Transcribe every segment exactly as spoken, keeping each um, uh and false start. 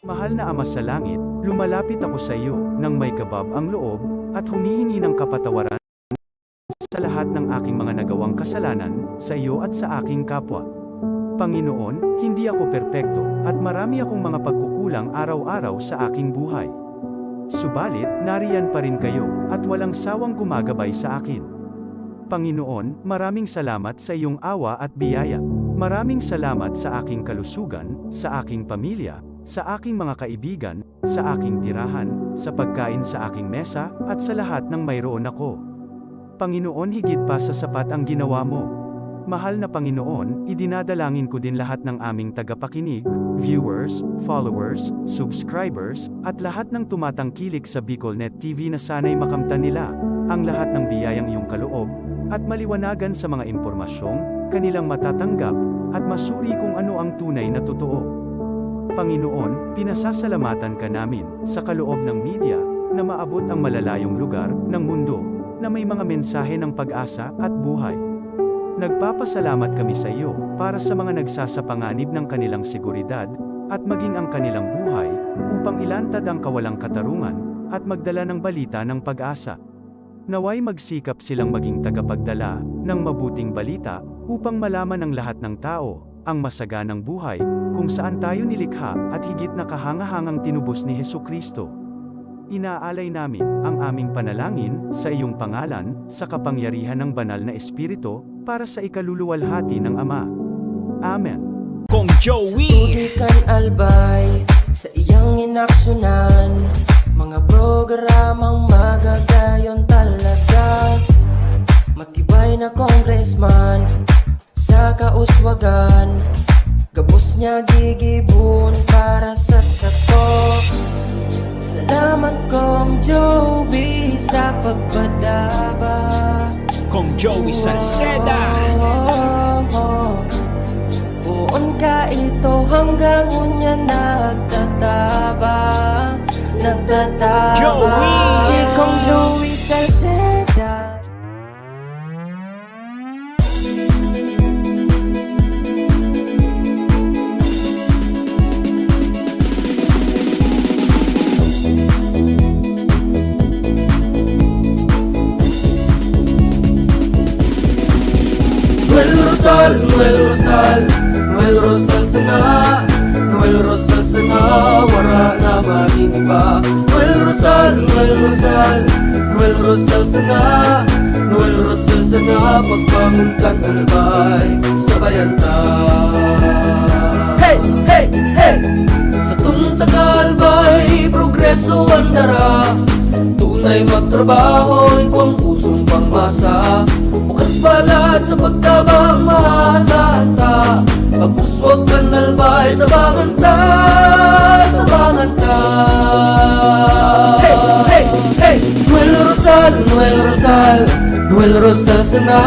Mahal na Ama sa Langit, lumalapit ako sa iyo nang may kabab ang loob at humihingi ng kapatawaran sa lahat ng aking mga nagawang kasalanan sa iyo at sa aking kapwa. Panginoon, hindi ako perpekto at marami akong mga pagkukulang araw-araw sa aking buhay. Subalit, nariyan pa rin kayo at walang sawang gumagabay sa akin. Panginoon, maraming salamat sa iyong awa at biyaya. Maraming salamat sa aking kalusugan, sa aking pamilya, sa aking mga kaibigan, sa aking tirahan, sa pagkain sa aking mesa, at sa lahat ng mayroon ako. Panginoon, higit pa sa sapat ang ginawa mo. Mahal na Panginoon, idinadalangin ko din lahat ng aming tagapakinig, viewers, followers, subscribers, at lahat ng tumatangkilik sa BicolNet T V na sana'y makamtan nila ang lahat ng biyayang iyong kaloob at maliwanagan sa mga impormasyong kanilang matatanggap at masuri kung ano ang tunay na totoo. Panginoon, pinasasalamatan ka namin sa kaloob ng media na maabot ang malalayong lugar ng mundo na may mga mensahe ng pag-asa at buhay. Nagpapasalamat kami sa iyo para sa mga nagsasapanganib ng kanilang seguridad at maging ang kanilang buhay upang ilantad ang kawalang katarungan at magdala ng balita ng pag-asa. Naway magsikap silang maging tagapagdala ng mabuting balita upang malaman ng lahat ng tao ang masaganang buhay kung saan tayo nilikha at higit na kahangahangang tinubos ni Jesu-Cristo. Inaalay namin ang aming panalangin sa iyong pangalan, sa kapangyarihan ng Banal na Espiritu, para sa ikaluluwalhati ng Ama. Amen. Kong Joey. Tubig kan Albay, sa iyang inaksyonan, mga programang magagayon talaga. Matibay na congressman, sa kauswagan, gabos niya gigibon para sa sato. Salamat, Kong Joey, sa pagpadaba. Kong Joey Salceda. Poon ka ito hanggang unya nagtataba, nagtataba. Joey! Si Kong Joey Salceda. Noel Rosal, Noel Rosal, Noel Rosal sana, Noel Rosal sana, wara na magin iba. Noel Rosal, Noel Rosal, Noel Rosal sana, Noel Rosal sana, pagbangon kan Albay, sabayan ta. Hey, hey, hey! Sa tong taga-Albay, progreso ang dara. Tunay magtrabaho, igwang pusong pangmasa. Bukas palad sa pagtabang, maasahan ta. Pag-uswag kan Albay, tabangan ta, tabangan ta. Hey, hey, hey! Noel Rosal, Noel Rosal, Noel Rosal sana,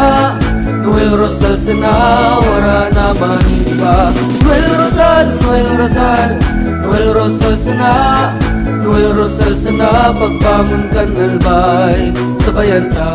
Noel Rosal sana, wara na man iba. Noel Rosal, Noel Rosal, Noel Rosal sana, Noel Rosal sana, pagbangon kan Albay, sabayan ta.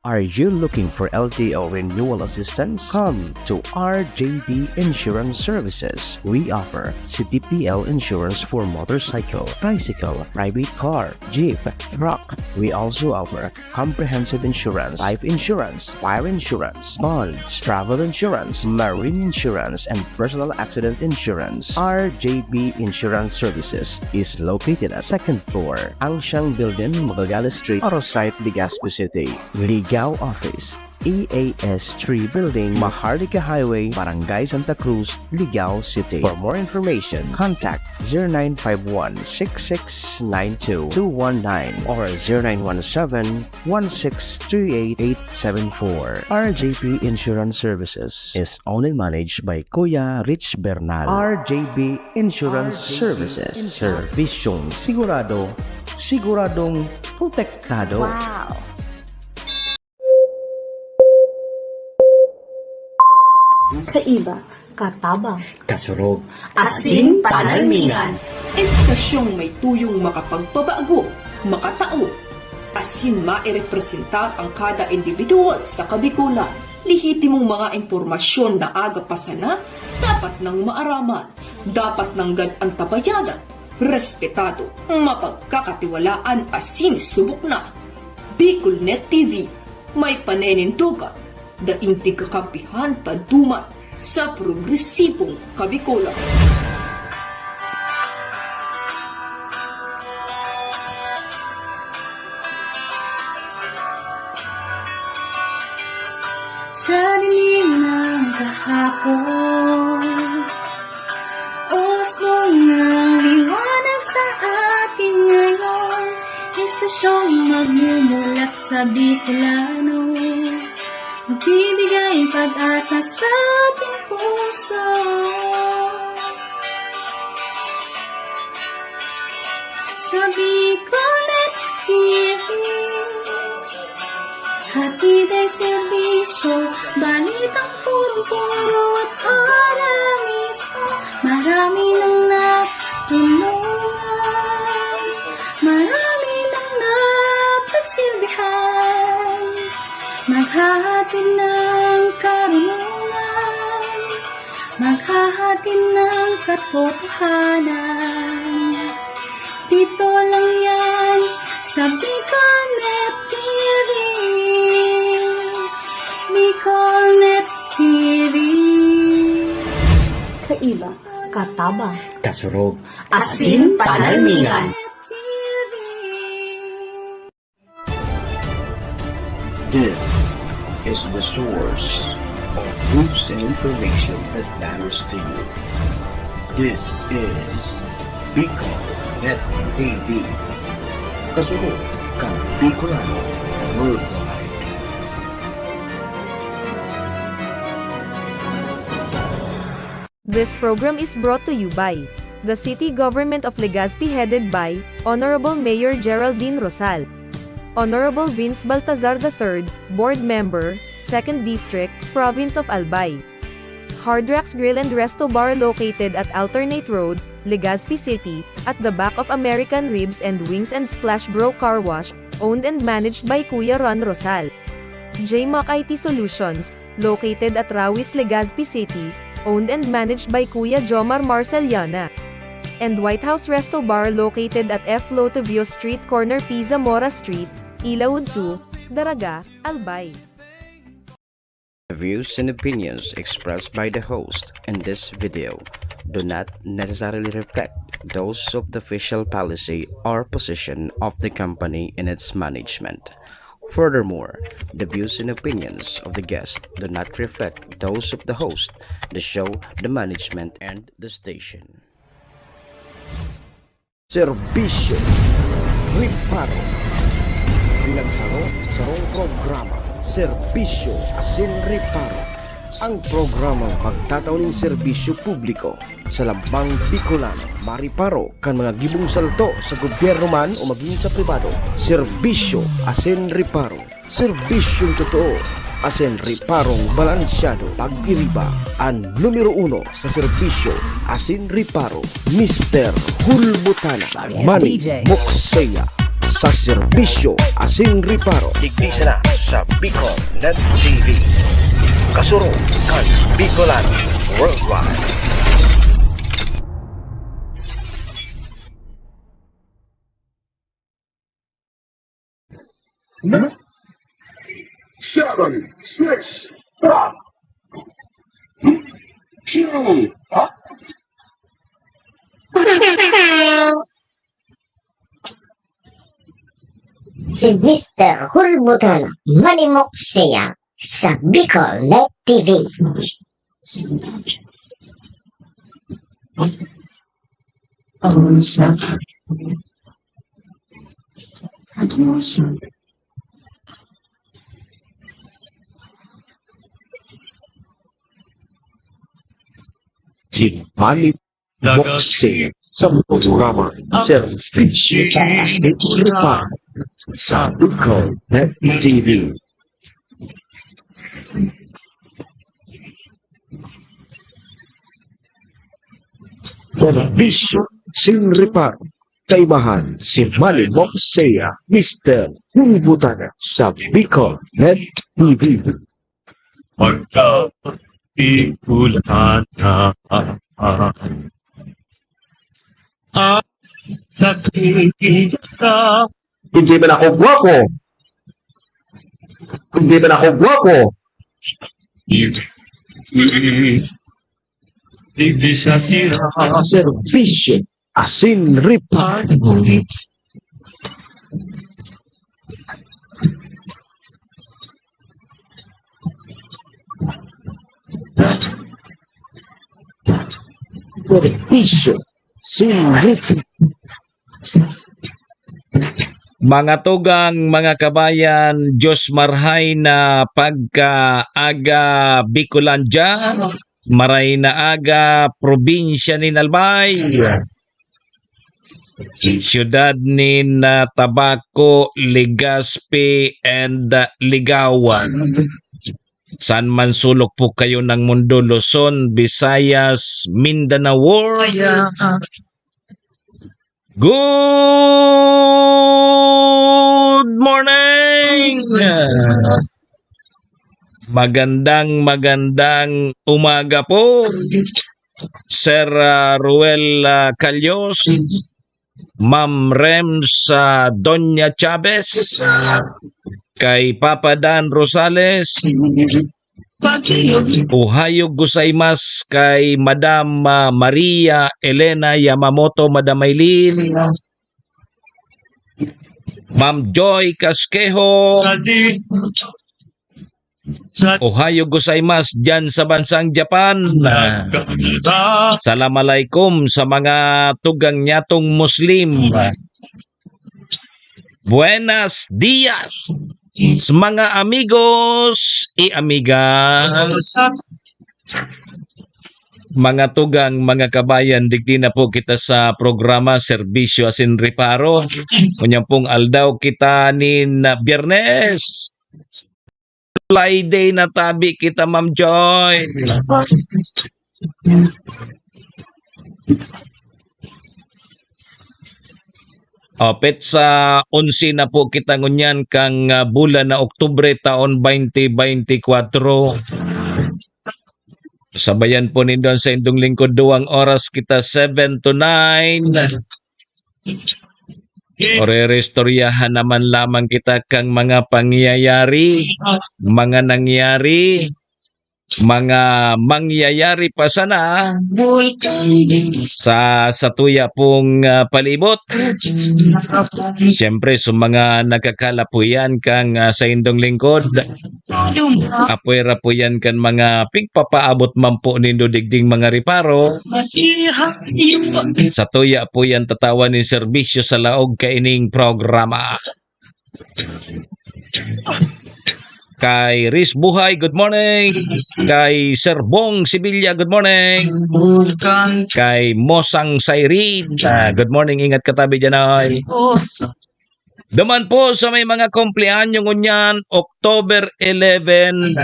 Are you looking for L T O renewal assistance? Come to R J B Insurance Services. We offer C T P L insurance for motorcycle, tricycle, private car, jeep, truck. We also offer comprehensive insurance, life insurance, fire insurance, bonds, travel insurance, marine insurance, and personal accident insurance. R J B Insurance Services is located at second floor, Angsiang Building, Magallanes Street, Arosite, Legazpi City. Ligao Office, E A S three Building, Maharlika Highway, Barangay Santa Cruz, Ligao City. For more information, contact zero nine five one six six nine two two one nine or zero nine one seven one six three eight eight seven four. R J P Insurance Services is owned and managed by Kuya Rich Bernal. R J P Insurance Services. Servisyong sigurado, siguradong protektado. Wow! Kaiba, katabang, kasurog, asin panalmingan. Estasyong may tuyong makapagpabago, makatao, asin mairepresentar ang kada individual sa Kabikolan. Lehitimong mga impormasyon na aga pa sana, Dapat nang maaraman, dapat nanggad antabayanan, respetado, mapagkakatiwalaan asin subok na. Bicolnet T V, may panenindogan, daing tigkakampihan paduman sa progresibong Kabicolan. Sa dilim ng kahapon, usbong ng liwanag sa atin ngayon. Estasyong magmumulat sa Bicolano, magbibigay pag-asa sa ating puso. Sa Bicolnet T V, hatid ay serbisyo, balitang purong-puro at ora mismo. Marami nang natulungan, marami nang napagsilbihan. Maghahatid ng karunungan, maghahatid ng katotohanan. Dito lang yan sa Bicolnet T V. Bicolnet T V. Kaiba, katabang, kasurog, asin panalmingan. This is the source of news and information that matters to you. This is Bicol Net T V. Kasunod kan Bicolano Worldwide. This program is brought to you by the City Government of Legazpi, headed by Honorable Mayor Geraldine Rosal, Honorable Vince Baltazar the third, Board Member, Second District, Province of Albay. Hard Rocks Grill and Resto Bar, located at Alternate Road, Legazpi City, at the back of American Ribs and Wings and Splash Bro Car Wash, owned and managed by Kuya Ron Rosal. J Mac I T Solutions, located at Rawis, Legazpi City, owned and managed by Kuya Jomar Marceliana. And White House Resto Bar, located at F Lotivio Street, corner P Zamora Street, Ilaud two, Daraga, Albay. The views and opinions expressed by the host in this video do not necessarily reflect those of the official policy or position of the company and its management. Furthermore, the views and opinions of the guest do not reflect those of the host, the show, the management, and the station. Serbisyo Reparo. Pinagsaro-sarong programa, Serbisyo asin Reparo. Ang programang magtatao nin serbisyo publiko sa lambang Bicolano, mariparo kan mga gibong salto sa gobyerno man o magin sa pribado. Serbisyo asin Reparo. Serbisyong totoo asin reparong balansyado. Pag-iriba, an numero uno sa serbisyo asin reparo, Mister Hulbutana. Manny Moksea sa serbisyo asin reparo. Digdi sana sa Bicol Net T V. Kasurog kan Bicolano Worldwide. Seven, six, five, two, up. Si Mister Hulbutana, Manny Moksea sa Bicol Net T V. Si Manny Moksea sa programa Serbisyo sa Reparo sa Bicol Net T V. Serbisyo sin reparo. Kaibahan si Manny Moksea, Mister Hulbutana sa Bicol Net T V. Pagka Bicolana. At nakikita ka. Hindi man ako gwapo. Hindi man ako gwapo. Hindi siya sira. Serbisyo. Asin rip. Serbisyo. Asin rip. Mga tugang, mga kabayan, Diyos marhay na pagkaaga Bicolandia, maray na aga, probinsya nin Albay, siyudad nin, ah, Tabaco, Legazpi, and, ah, Ligao. Saan man sulok po kayo ng mundo, Luzon, Visayas, Mindanao World. Good morning! Magandang, magandang umaga po, Sir, ah, Ruel, ah, Calyos, Ma'am Rems, ah, Doña Chavez, kay Papa Dan Rosales, Ohayo gozaimasu kay Madam, ah, Maria Elena Yamamoto, Madam Maylin. Ma'am Joy Casquejo. Ohayo gozaimasu diyan sa bansang Japan. Salam alaikum sa mga tugang nyatong Muslim. Buenas dias, mga amigos y amigas. Mga tugang, mga kabayan, digdi na po kita sa programa Serbisyo Asin Reparo. Ngunyan pong aldaw kita nin, ah, Biyernes. Friday na tabi kita, Ma'am Joy. O, petsa onse na po kita ngunyan kang, ah, bulan na Oktubre, taon twenty twenty-four. Sabayan po nindo an saindong lingkod, duwang oras kita, seven to nine. Orerestoryahan naman lamang kita kang mga pangyayari, mga nangyari, mga mangyayari pa sana sa, sa satuya pong, ah, palibot. Siyempre, sa mga nagkakalapuyan kang, ah, saindong lingkod, apwera po yan kan mga pigpapaabot man po nindo digding mga reparo. Satuya po yan tatawan nin serbisyo sa laog kaining programa. Kay Riz Buhay, good morning. Kay Sir Bong Sevilla, good morning. Kay Mosang Sairin, ah, good morning. Ingat ka tabi dyan, ay. Duman po sa may mga kumpleanyo ngunyan, October eleven,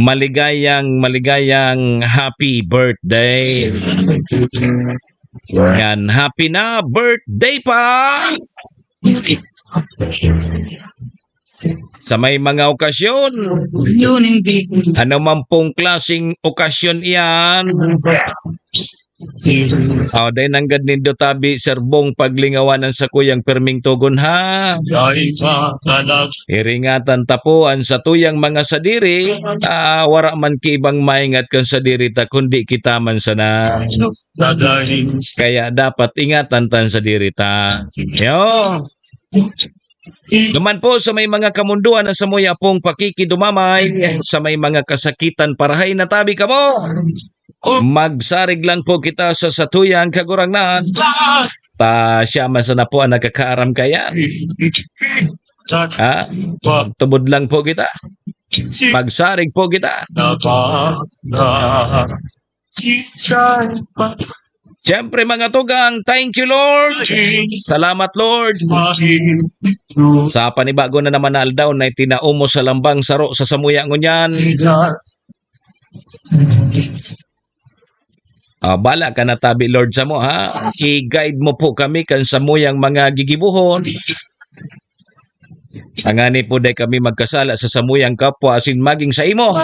maligayang, maligayang happy birthday. Yan, happy na birthday pa! Sa may mga okasyon, ano man pong klaseng okasyon iyan, o, dai nanggad nindo tabi, Sir Bong, paglingawan an sakuyang perming togon, ha? Iringatan ta po an satuyang mga sadiri, ah, wara man ki ibang maingat kan sadiri ta, kundi kita man sana. Kaya dapat ingatan ta an sadiri ta. Yo. Duman po sa may mga kamundoan na samuya pong pakikidumamay, sa may mga kasakitan, parahay na tabi kamo. Magsarig lang po kita sa satuyang Kagurangnan. Ta siya man sana po ang nagkakaaram kaya. Ha? Tubod lang po kita. Magsarig po kita. Siyempre, mga tugang, thank you, Lord. Salamat, Lord. Sa panibago na naman na aldaw na itinao mo sa lambang saro sa samuya ngunyan. Ah, bala ka na tabi, Lord, samo, ha? I-guide mo po kami kan samuyang mga gigibohon. Tangani po, dai kami magkasala sa samuyang kapwa asin maging sa imo.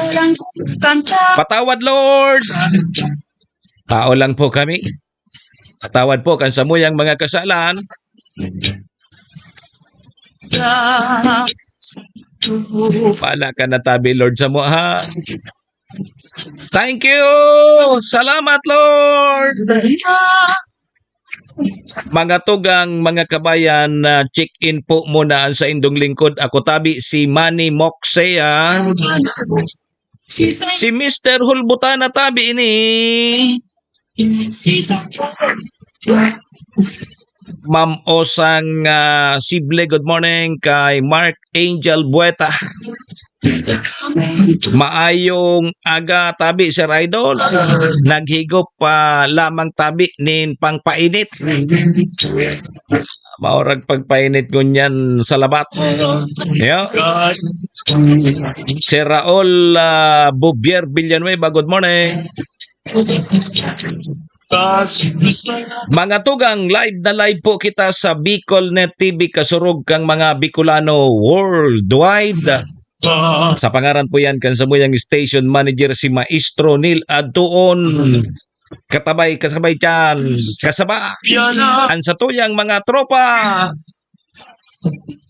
Patawad, Lord! Tao lang po kami. Patawad po kan samuyang mga kasalan. Pala ka na tabi, Lord, sa mo, ha? Thank you! Salamat, Lord! Mga tugang, mga kabayan, ah, check-in po muna ang sa indong lingkod. Ako tabi, si Manny Moksea. Si Mister Hulbutana tabi ini. Ma'am Osang, ah, Sible, good morning. Kay Mark Angel Bueta. Maayong aga, tabi, Sir Idol. Naghigop pa lamang tabi nin pangpainit. Maurag pagpainit ngunyan sa labat. Yo. Sir Raul, ah, Bubier Villanueva, good morning. Mga tugang, live na live po kita sa Bicol Net T V, kasurog kang mga Bicolano worldwide. Sa pangaran po yan kan samuyang station manager, si Maestro Neil Adtuon. Katabay, kasabay dyan, kasaba. Ang satuyang mga tropa.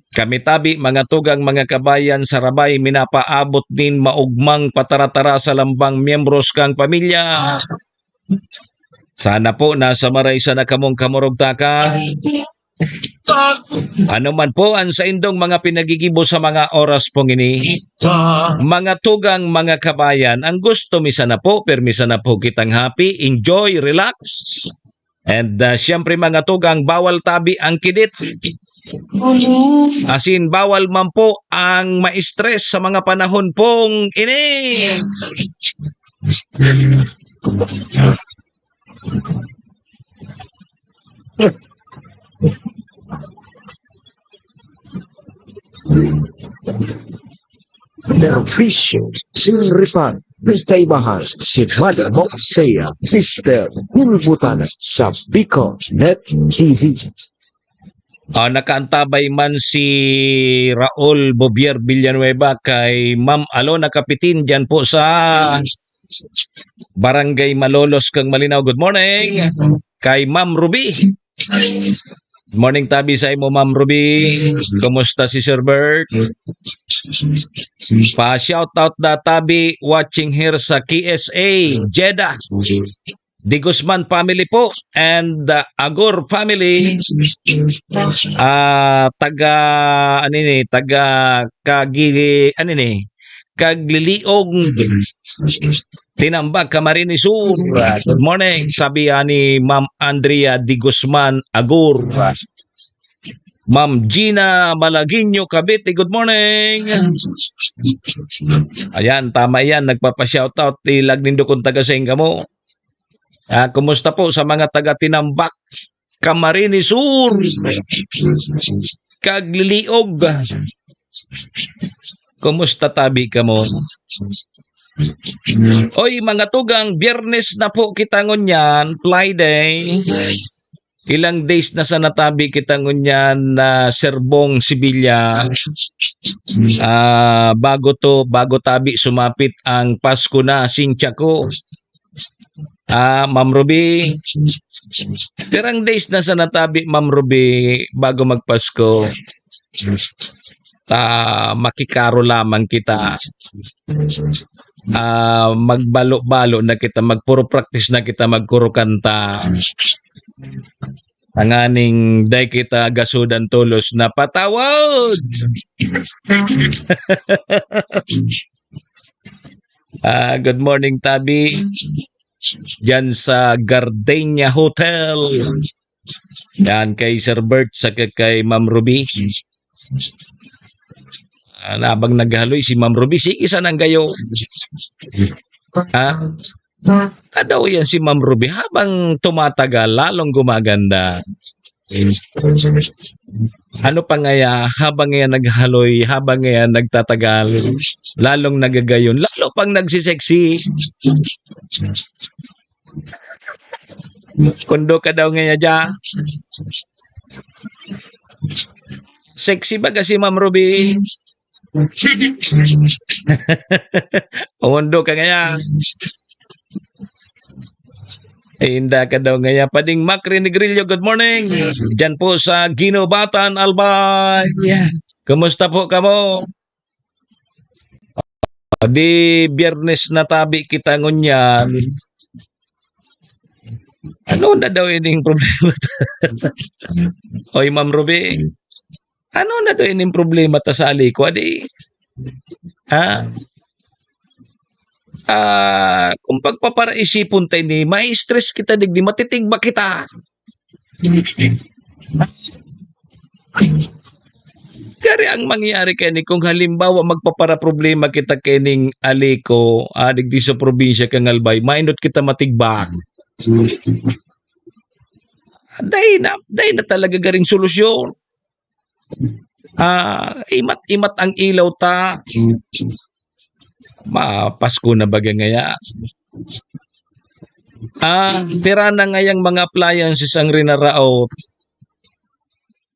Kami tabi, mga tugang, mga kabayan, sa Rabay, minapaabot nin maugmang pataratara sa lambang miyembros kang pamilya. Sana po nasa maray sana kamong kamurugtakan. Ano man po ang saindong mga pinagigibo sa mga oras pong ini, mga tugang, mga kabayan, ang gusto mi sana po, pirmi sana po kitang happy, enjoy, relax. And, ah, siyempre, mga tugang, bawal tabi ang kidit. Asin, bawal man po ang ma-stress sa mga panahon pong ini. Perwisyo sin Ripan, kaibahan si Madam Mosea, Mister Bulbutana sa Bicol Net T V. Ah, nakaantabay man si Raul Bobier Villanueva kay Ma'am Alona Kapitin diyan po sa Barangay Malolos kang Malinao. Good morning. Kay Ma'am Ruby. Good morning, tabi, sa imo, Ma'am Ruby. Kumusta si Sir Bert? Pa-shout out na, tabi, watching here sa K S A, Jeddah. De Guzman family po and, uh, Agor family. Ah, taga, ano ni, taga Kagi-, ano ni, Kagliliog. Tinambak, Camarines Sur. Good morning, sabi, ah, ni Ma'am Andrea De Guzman Agor. Ma'am Gina Malagueño, Cavite, good morning. Ayan, tama yan. Nagpapa-shoutout. Ilag nindo kung taga sain kamo. Ah, kumusta po sa mga taga Tinambak, Camarines Sur, Kagliliog? Kumusta tabi kamo? Oy, mga tugang, Biyernes na po kita ngunyan, Friday. Ilang days na sana tabi kita ngunyan na Serbong Sevilla. Ah, bago to, bago tabi sumapit ang Pasko na, sincha ko. Ah, Ma'am Ruby. Pirang days na sana tabi, Ma'am Ruby, bago magpasko. Ta, makikaro lamang kita. Ah, magbalo-balo na kita, magpuro practice na kita, magkuro kanta. Tanganing dai kita gasudan tolos na patawad. Ah, good morning, tabi. Diyan sa Gardenia Hotel. Yan, kay Sir Bert, saka kay Ma'am Ruby. Ah, habang naghaloy si Ma'am Ruby, sige, sanang gayo. Ha? Kadaw yan si Ma'am Ruby. Habang tumatagal, lalong gumaganda. Ano pa ngaya, habang ngaya naghaloy, habang ngaya nagtatagal, lalong nagagayon, lalo pang nagsisexy. Kundo ka daw ngaya dya. Sexy baga si Ma'am Ruby. Undo ka ngaya. Inda ka daw ngaya. Pading Macri Negrillo, good morning. Diyan po sa Guinobatan, Albay. Kumusta po kamo? Di Biyernes na tabi kita ngunyan. Ano na daw ining problema ta? Oy, Ma'am Ruby, ano na daw ining problema ta sa Alico? Adi, ha? Ah, kung pagpaparaisipon ta ini, ma-stress kita digdi, matitigba kita. Kaya ang mangyayari kaini, kung halimbawa magpaparaproblema kita kaining Alico, ah, digdi sa probinsya kan Albay, mainot kita matigbak. Dai na, dai na talaga garing solusyon. Ah, imat-imat ang ilaw ta. Ma, Pasko na baga ngaya. Ah, pira na ngayang mga appliances ang rinaraot.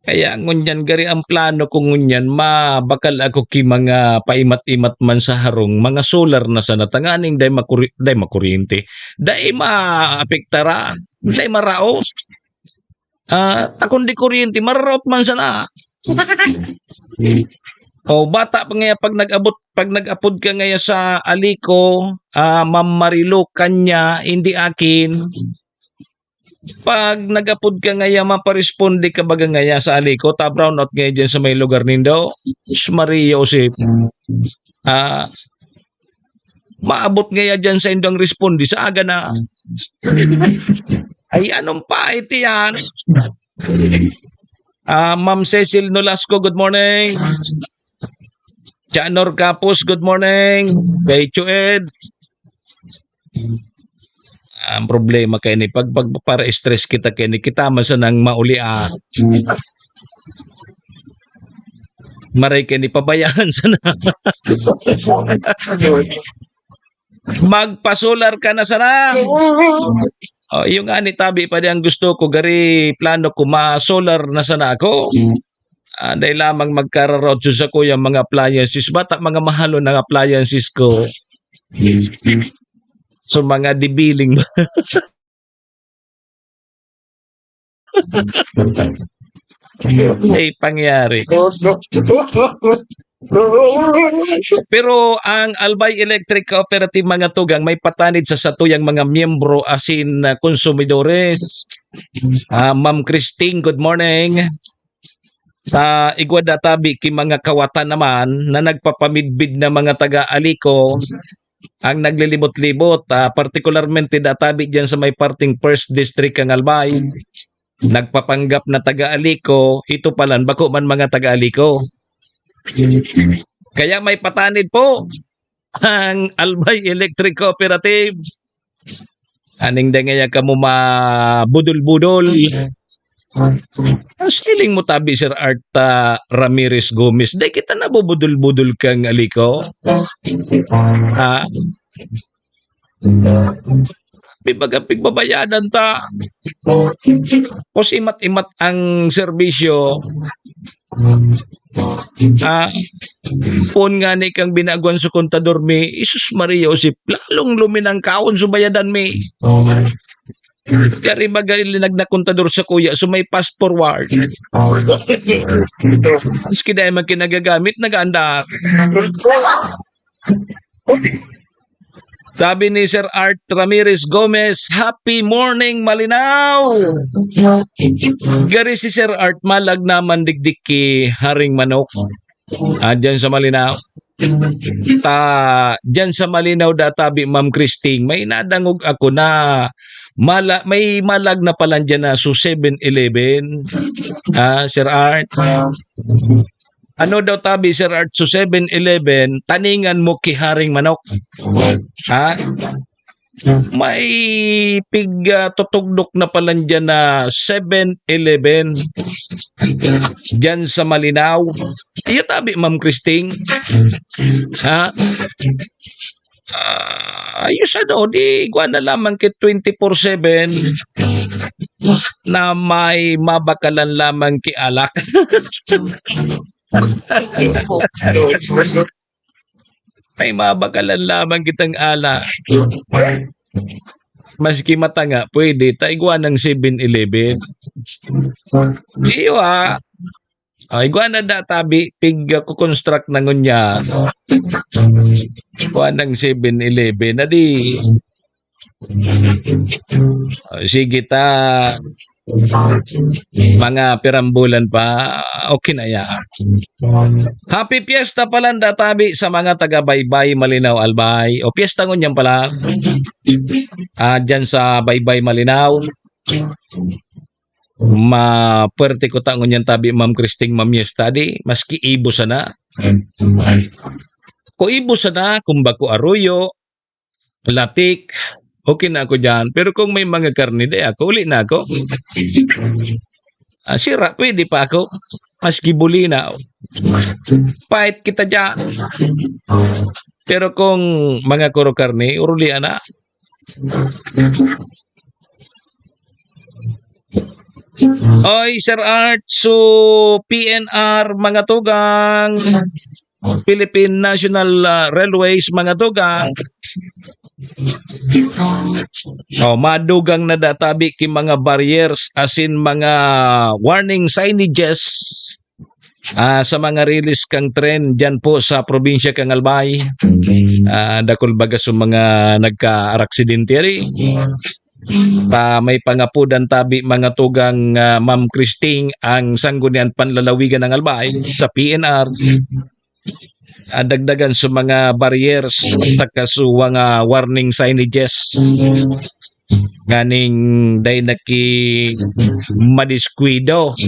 Kaya ngunyan, gari ang plano ko ngunyan, mabakal ako ki mga paimat-imat man sa harong, mga solar na sana, tanganing dai makuri-, dai makuryente, dai maapektaran, dai maraot. Ah, ta kun di kuryente, mararaot man sana. O, bata pa ngaya, pag nag-abot, pag nag-apod ka ngaya sa Alico, ah, Ma'am Marilu, kanya, hindi akin. Pag nag-apod ka ngaya, maparesponde ka baga ngaya sa Alico, ta brownout ngaya diyan sa may lugar nindo. Sus, Maria Josep. Ah, maabot ngaya diyan sa indong responde sa aga na. Ay, anong pait yan? Ah, Ma'am Cecil Nolasco, good morning. Janor Capus, good morning. Kay Chued. Ang problema kaini, pag, pag para stress kita kaini, kita man sanang mauli, ah. Maray kaini, pabayaan sana. Magpa-solar ka na sana. Oh, yung ani tabi pa di ang gusto ko, gari plano ko, ma-solar na sana ako. Ah, dahil lamang magkararaot sa kuya mga appliances. Bata, mga mahalon ang appliances ko. So, mga dibiling. Ay, pangyari. Pero ang Albay Electric Cooperative, mga tugang, may patanid sa satuyang mga miyembro asin, ah, konsumidores. Ah, Ma'am Christine, good morning. Sa igwa da tabi ki mga kawatan naman na nagpapamidbid na mga taga Alico ang naglilibot-libot, ah, partikularmente da tabi diyan sa may parting First District kan Albay. Nagpapanggap na taga Alico, ito palan bako man mga taga Alico. Kaya may patanid po ang Albay Electric Cooperative. Aning dengaya kamo mabudol-budol. Siling mo tabi, Sir Art, ah, Ramirez Gomez, dai kita nabubudol-budol kan Alico. Ah. Di baga pigbabayadan ta. Tapos imat-imat ang serbisyo. Ah, poon ngani kang binaguan sa kontador mi, Jesus Maria Josep, lalong luminangkaon sa bayadan mi. Kaya baga linag na kontador sa kuya, so may fast forward. Maski dahil man kinagagamit, nag-aandar. Sabi ni Sir Art Ramirez Gomez, "Happy morning, Malinao!" Gari si Sir Art, malag naman digdi ki Haring Manok. Ah, dyan sa Malinao. Ta, dyan sa Malinao, da tabi, Ma'am Christine, may nadangog ako na mala-, may malag na palan dyan na so seven eleven. Ah, Sir Art. Ano daw tabi, Sir Art, so seven eleven, taningan mo ki Haring Manok? Ha? May pig, ah, tutugdok na palan dyan na seven eleven dyan sa Malinao. Iyo tabi, Ma'am Christine? Ha? Ah, ayos ano, di igwa na lamang kay twenty-four seven. na may mabakalan lamang ki alak. May mabakalan lamang kitang alak. Maski matanga, pwede. Ta igwa ng seven eleven. Iyo, ah. O, igwa na da tabi, pig, ah, kukonstruct na ngunyan. Igwa ng seven eleven. Na di. O, sige ta. Mga pirambulan pa. Okay na yan. Happy Fiesta pala da tabi sa mga taga Baybay, Malinao, Albay. O, piyesta ngunyan pala. Ah, dyan sa Baybay, Malinao. Mapwerte ko ta ngunyan tabi, Ma'am Christine, mamiesta di, maski ibo sana. Kung ibo sana, kung bako aruyo, latik, okay na ako dyan. Pero kung may mga karne, di ako, uli na ako. Ah, sira, pwede pa ako. Maski buli na. Fight kita dyan. Pero kung mga kuro karne, urulian na. Oy, Sir Art, so P N R, mga tugang, Philippine National, ah, Railways, mga tugang. Oh, madugang na da tabi ki mga barriers, asin mga warning signages, ah, sa mga release kang tren diyan po sa probinsya kang Albay. Ah, dakul baga sa mga nagka-araksidente ari. Ta may pangapodan tabi, mga tugang, ah, Ma'am Christine, ang Sangguniang Panlalawigan ng Albay sa P N R. Ah, dagdagan sa mga barriers, saka sa mga warning signages. Nganing dai naki madiskuido.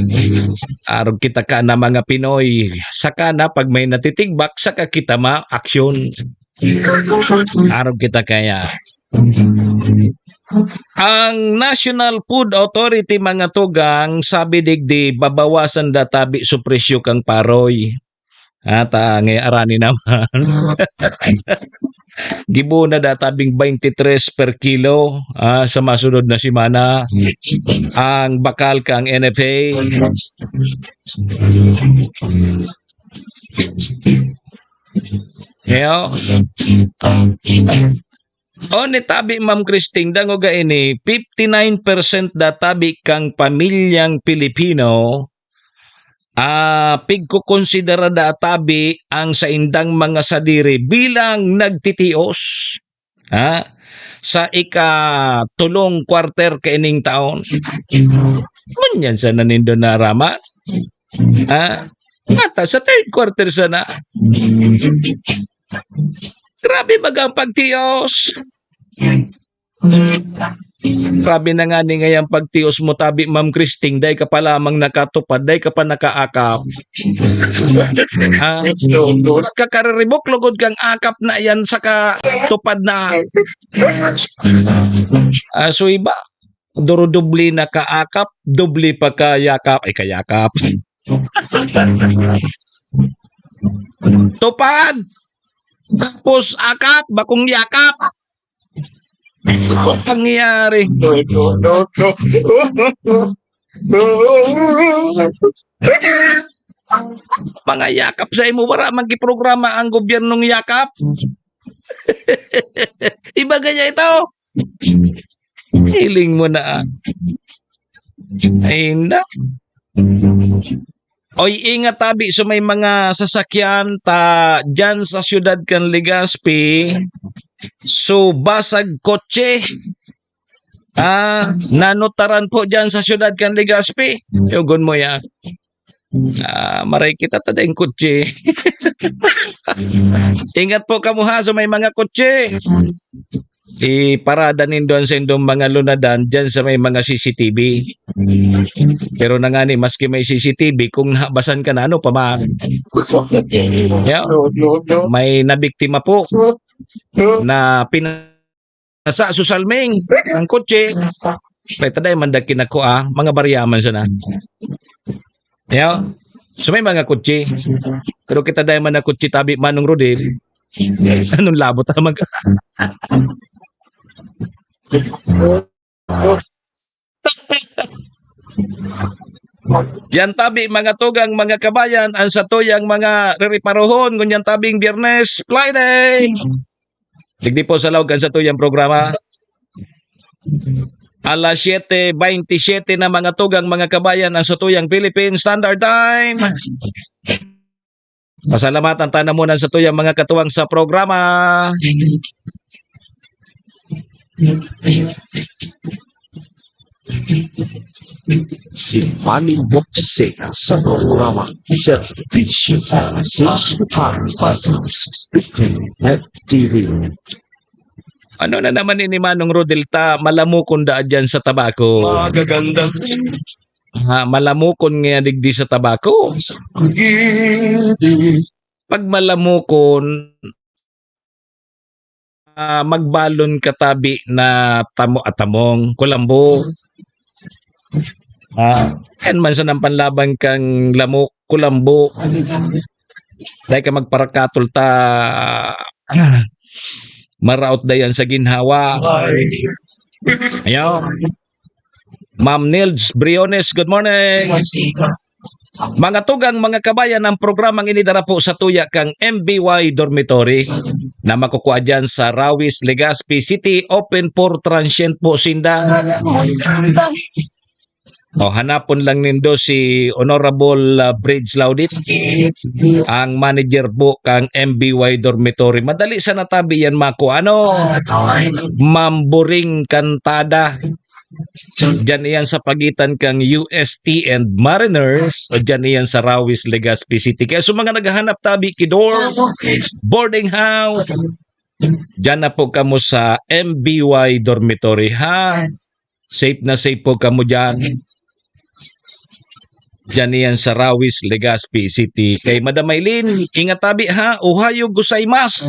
Arog kita ka na mga Pinoy, saka na pag may natitigbak, saka kita ma-aksyon. Arog kita kaya. Ang National Food Authority, mga tugang, sabi digdi, babawasan da tabi so presyo kang paroy. Ata, ngay arani naman. Gibo na da tabing twenty-three per kilo, ah, sa masunod na semana. Ang bakal kang N F A. Kaya, o ni tabi, Ma'am Christine, dangoga ini, fifty-nine percent da tabi kang pamilyang Pilipino, ah, pigkokonsidera da tabi ang saindang mga sadiri bilang nagtitios, ha, sa ikatulong quarter kaining taon. Manyan sana nindo naraman, ha? Ata sa third quarter sana. Grabe baga ang pagtios. Grabe na nga ni ngayang pagtios mo, tabi, Ma'am Christine, dai ka pa lamang nakatupad, dai ka pa nakaakap. Ah, kakaribok lugod kang akap na yan, saka tupad na. Ah, so iba, duro-doble na kaakap, doble pa kayakap, ay, kayakap. Tupad! Tapos akap, bakong yakap. Pangyayari. Mga yakap sa imo, wala man giprograma ang gobyernong yakap. Iba kaya ito? Hiling mo na, ah. Ay, na. Oy, ingat tabi sa may mga sasakyan ta dyan sa siyudad kan Legazpi. So, basag kotse. Ah, nanutaran po dyan sa siyudad kan Legazpi. Yugon mo yan. Ah, maray kita ta daing kotse. Ingat po kamo ha sa may mga kotse. Iparada nindo an saindong mga lunadan diyan sa may mga C C T V. Pero na nga ni, maski may C C T V, kung nahabasan ka na, ano pa man? Yeah. May nabiktima po na pinasa sa salming ng kotse. May taday man da kinakua, mga barya man sana. Yeah. So may mga kotse. Pero kita dai man na kotse tabi, Manong Rodel. Anong labot naman ka? Yan tabi, mga tugang, mga kabayan, ang satuyang mga rereparohon, ngunyan tabing Biyernes, Friday. Digdi po sa laog kan satuyang programa. Alas siyete bentisiete na, mga tugang, mga kabayan, ang satuyang Philippine Standard Time. Pasalamatan ta na muna sa tuyang mga katuwang sa programa. Si Manny Boxing sa programa Serbisyo sa Asin at Pasas F T V. Ano na naman ini, Manong Rodel, ta malamukon daa dyan sa tabako? Magagandang Ha, malamukon nga digdi sa tabako. Pag malamukon, ah, magbalon ka tabi na tamo-, ah, tamong, kulambo. Ah, yan man sanang panlaban kang lamok, kulambo. Dai ka magparakatol ta, maraot dayan sa ginhawa. Ayaw. Ma'am Nils Briones, good morning. Mga tugang, mga kabayan, ang programang ini dara po sa tuya kang M B Y Dormitory na makukua dyan sa Rawis, Legazpi City, open for transient po sinda. O, hanapon lang nindo si Honorable, ah, Bridge Laudit, ang manager po kang M B Y Dormitory. Madali sa natabi yan, Mako. Ano? Mamburing Kantada. Diyan iyan sa pagitan kang U S T and Mariners, o diyan iyan sa Rawis, Legazpi City. Kaya sa mga naghahanap tabi, kidor, boarding house, diyan na po kamo sa M B Y Dormitory, ha? Safe na safe po kamo diyan. Diyan iyan sa Rawis, Legazpi City. Kay Madam Maylin, ingat tabi, ha? Ohayo gozaimasu.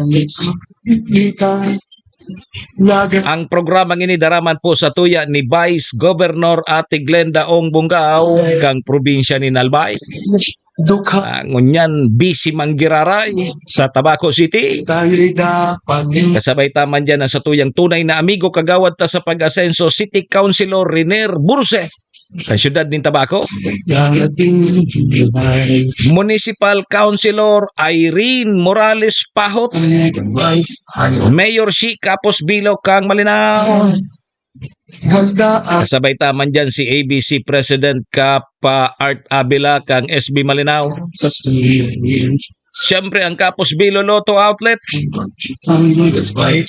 Ang programang ini daraman po sa tuya ni Vice Governor Ate Glenda Ong Bungao, kang probinsya ni Albay. Ah, ngunyan, busy manggiraray sa Tabaco City. Kasabay ta man dyan ang satuyang tunay na amigo, kagawad ta sa pag-asenso, City Councilor Riner Burse, kan siyudad nin Tabaco. Municipal Councilor Irene Morales Pahot, Mayor Shi Kapos Bilo kang Malinao. Kasabay ta man dyan si A B C President Kap, ah, Art Avila kang S B Malinao. Siyempre, ang Kapos Bilo Lotto Outlet.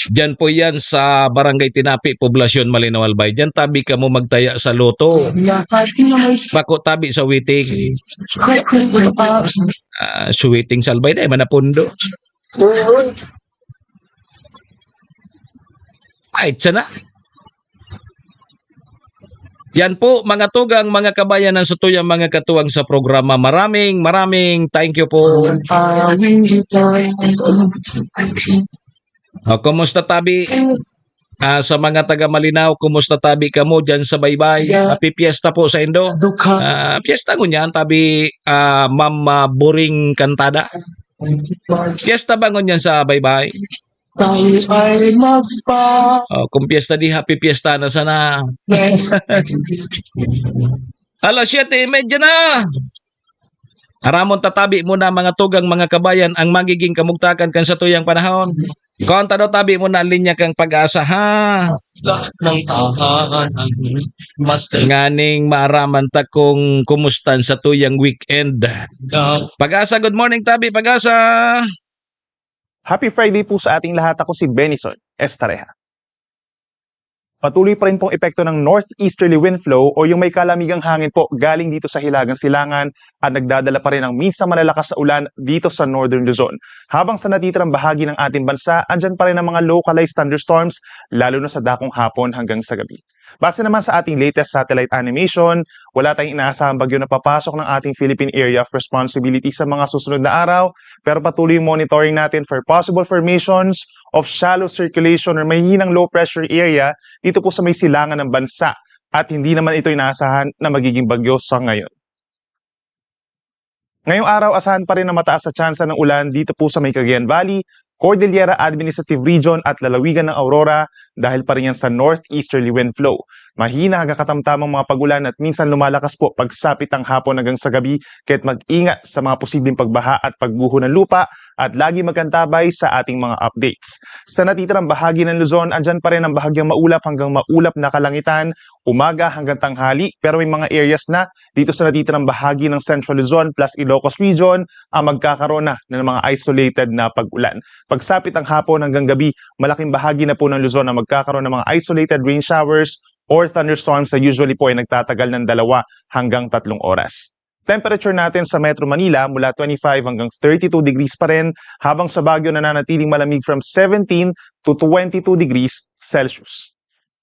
Diyan po yan sa Barangay Tinapi, Poblacion, Malinao, Albay. Diyan tabi kamo magtaya sa lotto. Bako tabi sa waiting. Ah, sa waiting sa Albay na, eh, manapundo. Ay, sana. Yan po, mga tugang, mga kabayan, ang satuyang mga katuwang sa programa. Maraming, maraming thank you po. O, kumusta tabi? Ah, sa mga taga Malinao, kumusta tabi kamo diyan sa Baybay? Happy Fiesta po sa indo. Ah, fiesta ngunyan tabi, ah, Ma'am, ah, Boring Kantada. Fiesta ba ngunyan sa Baybay? Tayo ay magpa- Oh, kung piyesta di, happy piyesta na sana. Alas siyete y media na. Aramon tatabi muna, mga tugang, mga kabayan, ang magiging kamugtakan kan satuyang panahon. Konta daw tabi muna ang linya kang Pag-asa, ha? Ng tahanan, master. Nganing maaraman ta kung kumusta ang satuyang weekend. Pag-asa, good morning, tabi, Pag-asa. Happy Friday po sa ating lahat. Ako si Benison Estareja. Patuloy pa rin pong epekto ng northeasterly wind flow o yung may kalamigang hangin po galing dito sa hilagang silangan at nagdadala pa rin ng minsan malalakas na ulan dito sa Northern Luzon. Habang sa natitirang bahagi ng ating bansa, andyan pa rin ang mga localized thunderstorms, lalo na sa dakong hapon hanggang sa gabi. Base naman sa ating latest satellite animation, wala tayong inaasahang bagyo na papasok ng ating Philippine Area of Responsibility sa mga susunod na araw, pero patuloy yung monitoring natin for possible formations of shallow circulation or mahihinang low pressure area dito po sa may silangan ng bansa, at hindi naman ito inaasahan na magiging bagyo sa ngayon. Ngayong araw, asahan pa rin na mataas sa tsansa ng ulan dito po sa may Cagayan Valley, Cordillera Administrative Region at lalawigan ng Aurora dahil pa rin yan sa northeasterly wind flow. Mahina hanggang katamtamang mga pag-ulan at minsan lumalakas po pagsapit ng hapon hanggang sa gabi, kaya't mag-ingat sa mga posibleng pagbaha at pagguho ng lupa at lagi magkantabay sa ating mga updates. Sa natitirang bahagi ng Luzon, andyan pa rin ang bahagyang maulap hanggang maulap na kalangitan, umaga hanggang tanghali, pero may mga areas na dito sa natitirang bahagi ng Central Luzon plus Ilocos Region ang magkakaroon na ng mga isolated na pag-ulan. Pagsapit ng hapon hanggang gabi, malaking bahagi na po ng Luzon ang magkakaroon ng mga isolated rain showers or thunderstorms na usually po ay nagtatagal ng dalawa hanggang tatlong oras. Temperature natin sa Metro Manila mula twenty-five hanggang thirty-two degrees pa rin, habang sa Baguio nananatiling malamig from seventeen to twenty-two degrees Celsius.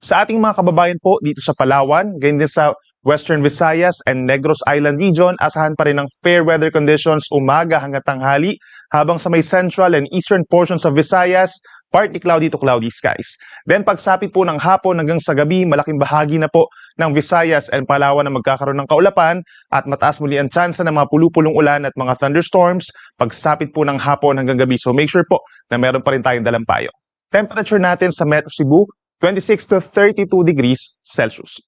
Sa ating mga kababayan po dito sa Palawan, ganyan din sa Western Visayas and Negros Island Region, asahan pa rin ang fair weather conditions umaga hanggang tanghali, habang sa may central and eastern portions of Visayas, partly cloudy to cloudy skies. Then pagsapit po ng hapon hanggang sa gabi, malaking bahagi na po ng Visayas and Palawan na magkakaroon ng kaulapan at mataas muli ang tsansa ng mga pulupulong ulan at mga thunderstorms pagsapit po ng hapon hanggang gabi. So make sure po na meron pa rin tayong dalang payong. Temperature natin sa Metro Cebu, twenty-six to thirty-two degrees Celsius.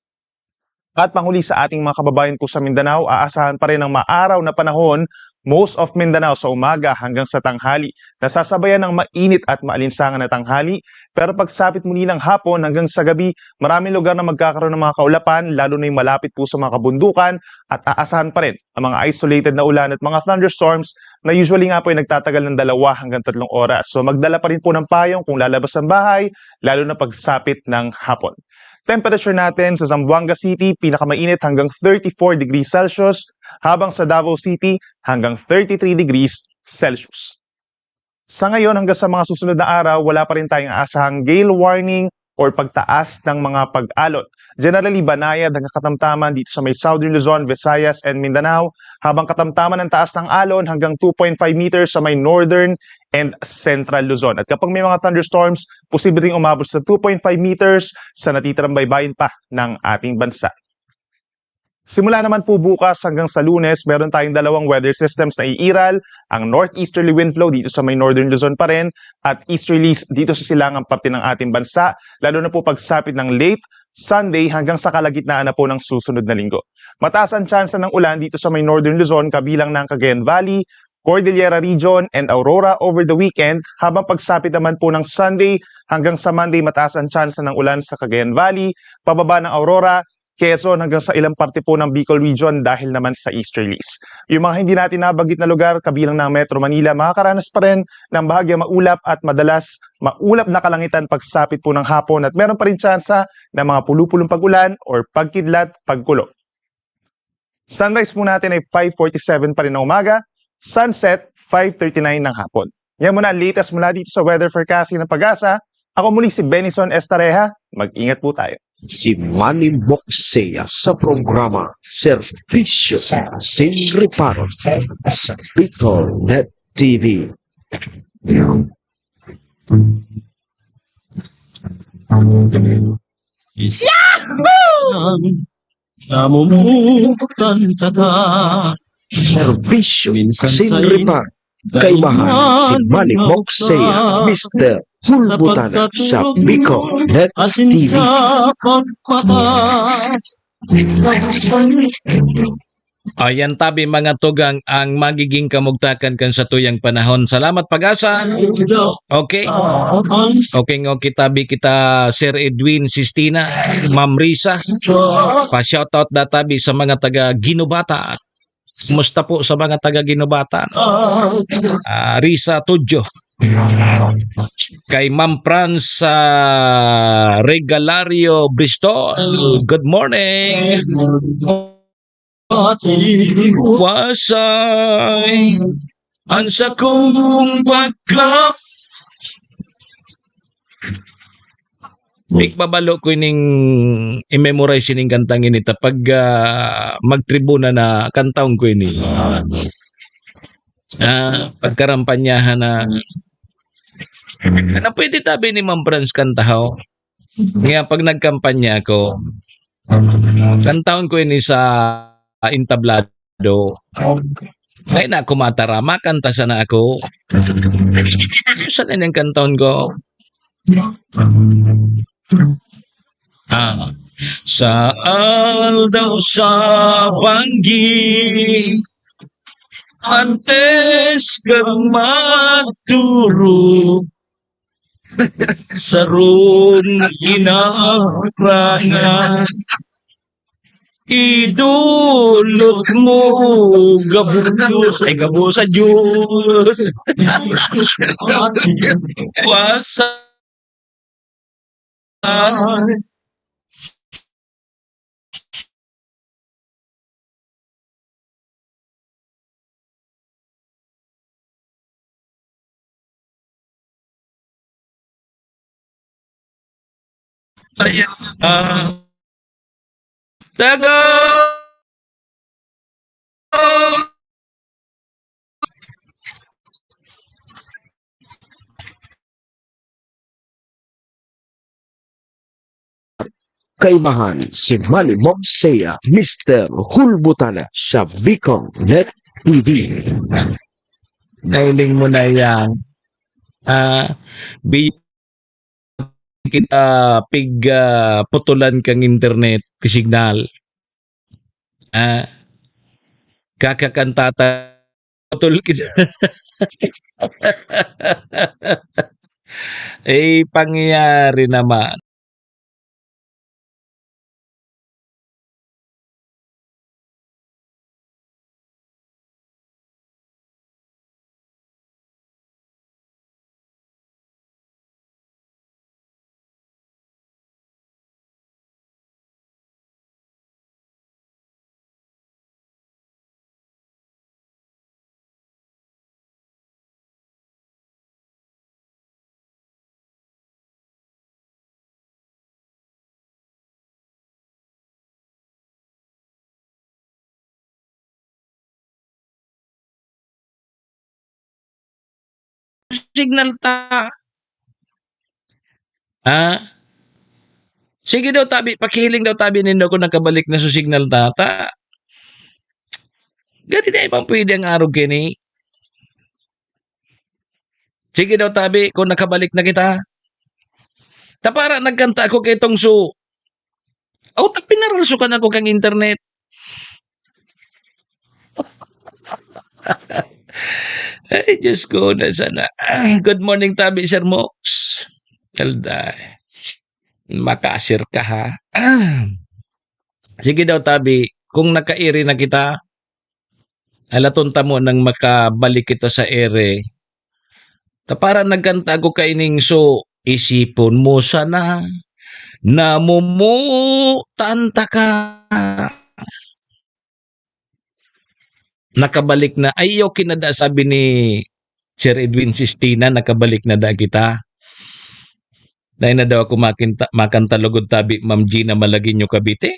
At panghuli, sa ating mga kababayan po sa Mindanao, aasahan pa rin ang maaraw na panahon, most of Mindanao, sa umaga hanggang sa tanghali. Nasasabayan ng mainit at maalinsangan na tanghali, pero pagsapit muli ng hapon hanggang sa gabi, maraming lugar na magkakaroon ng mga kaulapan, lalo na yung malapit po sa mga kabundukan, at aasahan pa rin ang mga isolated na ulan at mga thunderstorms na usually nga po ay nagtatagal ng dalawa hanggang tatlong oras. So magdala pa rin po ng payong kung lalabas ng bahay, lalo na pagsapit ng hapon. Temperature natin sa Zamboanga City, pinakamainit hanggang thirty-four degrees Celsius, habang sa Davao City, hanggang thirty-three degrees Celsius. Sa ngayon hanggang sa mga susunod na araw, wala pa rin tayong aasahang gale warning or pagtaas ng mga pag-alon. Generally, banayad hanggang katamtaman dito sa may Southern Luzon, Visayas, and Mindanao, habang katamtaman ang taas ng alon hanggang two point five meters sa may Northern and Central Luzon. At kapag may mga thunderstorms, posible ring umabot sa two point five meters sa natitirang baybayin pa ng ating bansa. Simula naman po bukas hanggang sa Lunes, meron tayong dalawang weather systems na iiral, ang northeasterly wind flow dito sa may Northern Luzon pa rin at easterlies dito sa silangang parte ng ating bansa, lalo na po pagsapit ng late Sunday hanggang sa kalagitnaan na po ng susunod na linggo. Mataas ang tsansa ng ulan dito sa may Northern Luzon, kabilang na ang Cagayan Valley, Cordillera Region, and Aurora over the weekend, habang pagsapit naman po ng Sunday hanggang sa Monday, mataas ang tsansa ng ulan sa Cagayan Valley, pababa ng Aurora, Quezon hanggang sa ilang parte po ng Bicol Region dahil naman sa easterlies. Yung mga hindi natin nabanggit na lugar, kabilang na ang Metro Manila, makakaranas pa rin ng bahagyang maulap at madalas maulap na kalangitan pagsapit po ng hapon at meron pa rin tsansa ng mga pulupulong pag-ulan or pagkidlat, pagkulog. Sunrise po natin ay five forty-seven pa rin ng umaga, sunset five thirty-nine ng hapon. Yan muna ang latest mula dito sa weather forecasting ng PAGASA. Ako muli si Benison Estareja. Mag-ingat po tayo. Si Manny Moxea sa programa Servisyo Sin Reparo sa Bicol Net T V. Yahoo! Namumutan taka. Servisyo Sin Reparo. Kaibahan si Manny Moxea, Mister Hulbutana sa Bicol Net T V. Ayan tabi mga tugang ang magiging kamugtakan kan satuyang panahon. Salamat PAGASA. Okay. Okay, okay tabi kita Sir Edwin, Sistina, Ma'am Risa. Pa-shoutout da tabi sa mga taga Guinobatan. Kumusta po sa mga taga Guinobatan? Ah, Risa Tudyo. Kay Ma'am Franz ah, Regalario Bristol. Good morning. Wasay ang sakong pagka Igbabalo ko ining i-memorize ining kantang ini ta pag ah, magtribuna na kantahon ko ini. Ah, pagkarampanyahan na na pwede tabi ni Ma'am Franz kantahaw. Nga pag nagkampanya ako, kantahon ko ini sa entablado. Dai na ako matarama, kanta sana ako. Saan na niyang kantaon ko? Ah, sa aldaw sa banggi, antes kang magturo, sarong inarangan, idulot mo gabos, ay, gabos sa Diyos. Pasal. Ayan, ah, taga Kaibahan si Manny Monsea, Mister Hulbutana sa Bicol Net T V. Nailing mo na yan. Ah, bi-, kita pig, ah, putulan kang internet, signal. Ah, kakakantata, putol kita. Eh, pangyayari naman. Signal ta. Ah? Sige daw tabi, pakihiling daw tabi nindo kung nakabalik na sa signal ta. Ta. Gani na ibang pwede ang arog kini. Sige daw tabi kung nakabalik na kita. Tapara nagkanta ako kay Tongso. Aw, ta pinaralso ka na ko kang internet. Ay, Diyos ko, na sana. Ay, good morning, tabi, Sir Mox. Kalday. Makasir ka, ha? Sige daw, tabi, kung nakairi na kita, alaton ta mo nang makabalik kita sa ere. Ta para nagkanta ako kaining so, isipon mo sana, namumutan ta ka. Nakabalik na. Ay, okay na da, sabi ni Sir Edwin Sistina, nakabalik na da kita. Dai na daw ako makinta-, makanta lugod tabi, Ma'am Gina Malagueño Cavite.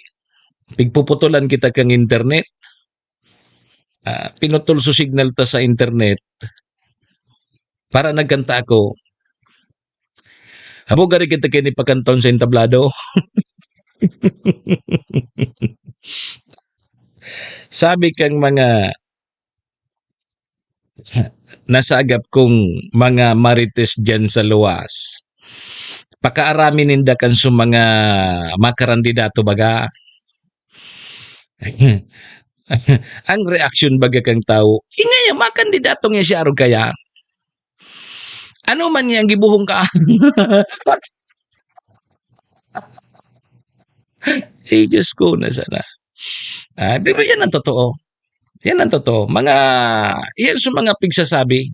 Pigpuputulan kita kang internet. Ah, pinutol so signal ta sa internet. Para nagkanta ako. Habo gari kita kini pakantaon sa entablado. Sabi kang mga nasagap kong mga marites diyan sa luwas, pakaarami ninda kan su mga makarandidato baga. Ang reaksyon baga kang tawo, "Ingaya, makandidato nga siya arog kaya. Ano man niyang gibuhong ka?" Eh, Diyos ko, na sana. Ah, pero yan ang totoo. Yan ang totoo. Mga, yan sa mga pigsasabi.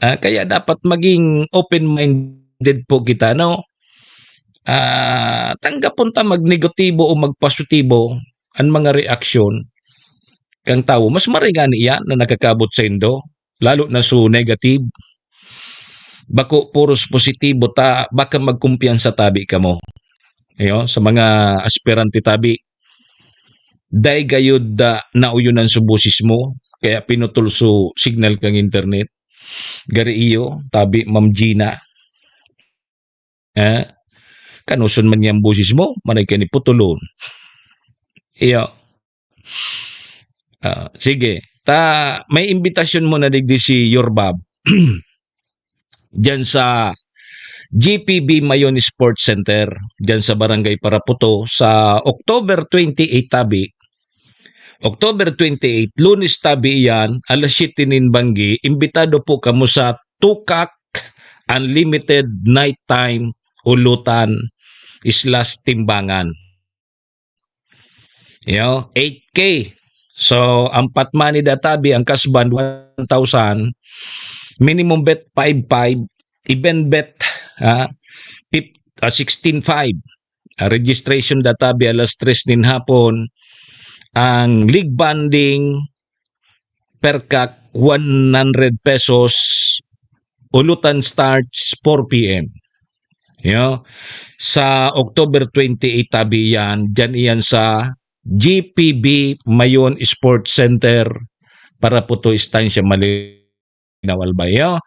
Ah, kaya dapat maging open-minded po kita, no? Ah, tanggapon ta magnegatibo o magpositibo ang mga reaksyon kang tawo. Mas maray ngani iyan na nakakabot saindo, lalo na so negative. Bako puros positibo ta, baka magkumpiyansa tabi kamo. Iyo, sa mga aspirante tabi, dai gayud da nauyonan so boses mo, kaya pinutol so signal kang internet. Gari iyo, tabi, Ma'am Gina. Eh? Kanoson man niyang boses mo, maray ka ni putulon. Iyo. Ah, sige. Ta, may imbitasyon mo na digdi si Yorbab. Diyan sa G P B Mayon Sports Center, diyan sa Barangay Paraputo, sa October twenty-eight tabi. October twenty-eight, Lunes tabi iyan, alas siyete nin banggi, imbitado po kamo sa Tukak Unlimited Nighttime Ulutan / Timbangan. Yo, eight K. So, ang pot money da tabi, ang cash bond, one thousand, minimum bet, five five, even bet, ah, pip-, ah, sixteen five. Ah, registration da tabi alas tres nin hapon. Ang league bonding, per kak, one hundred pesos. Ulutan starts four P M. Yo, sa October twenty-eight tabi iyan, diyan iyan sa G P B Mayon Sports Center, Paraputo, Estancia, Malinaw, Albay, yo.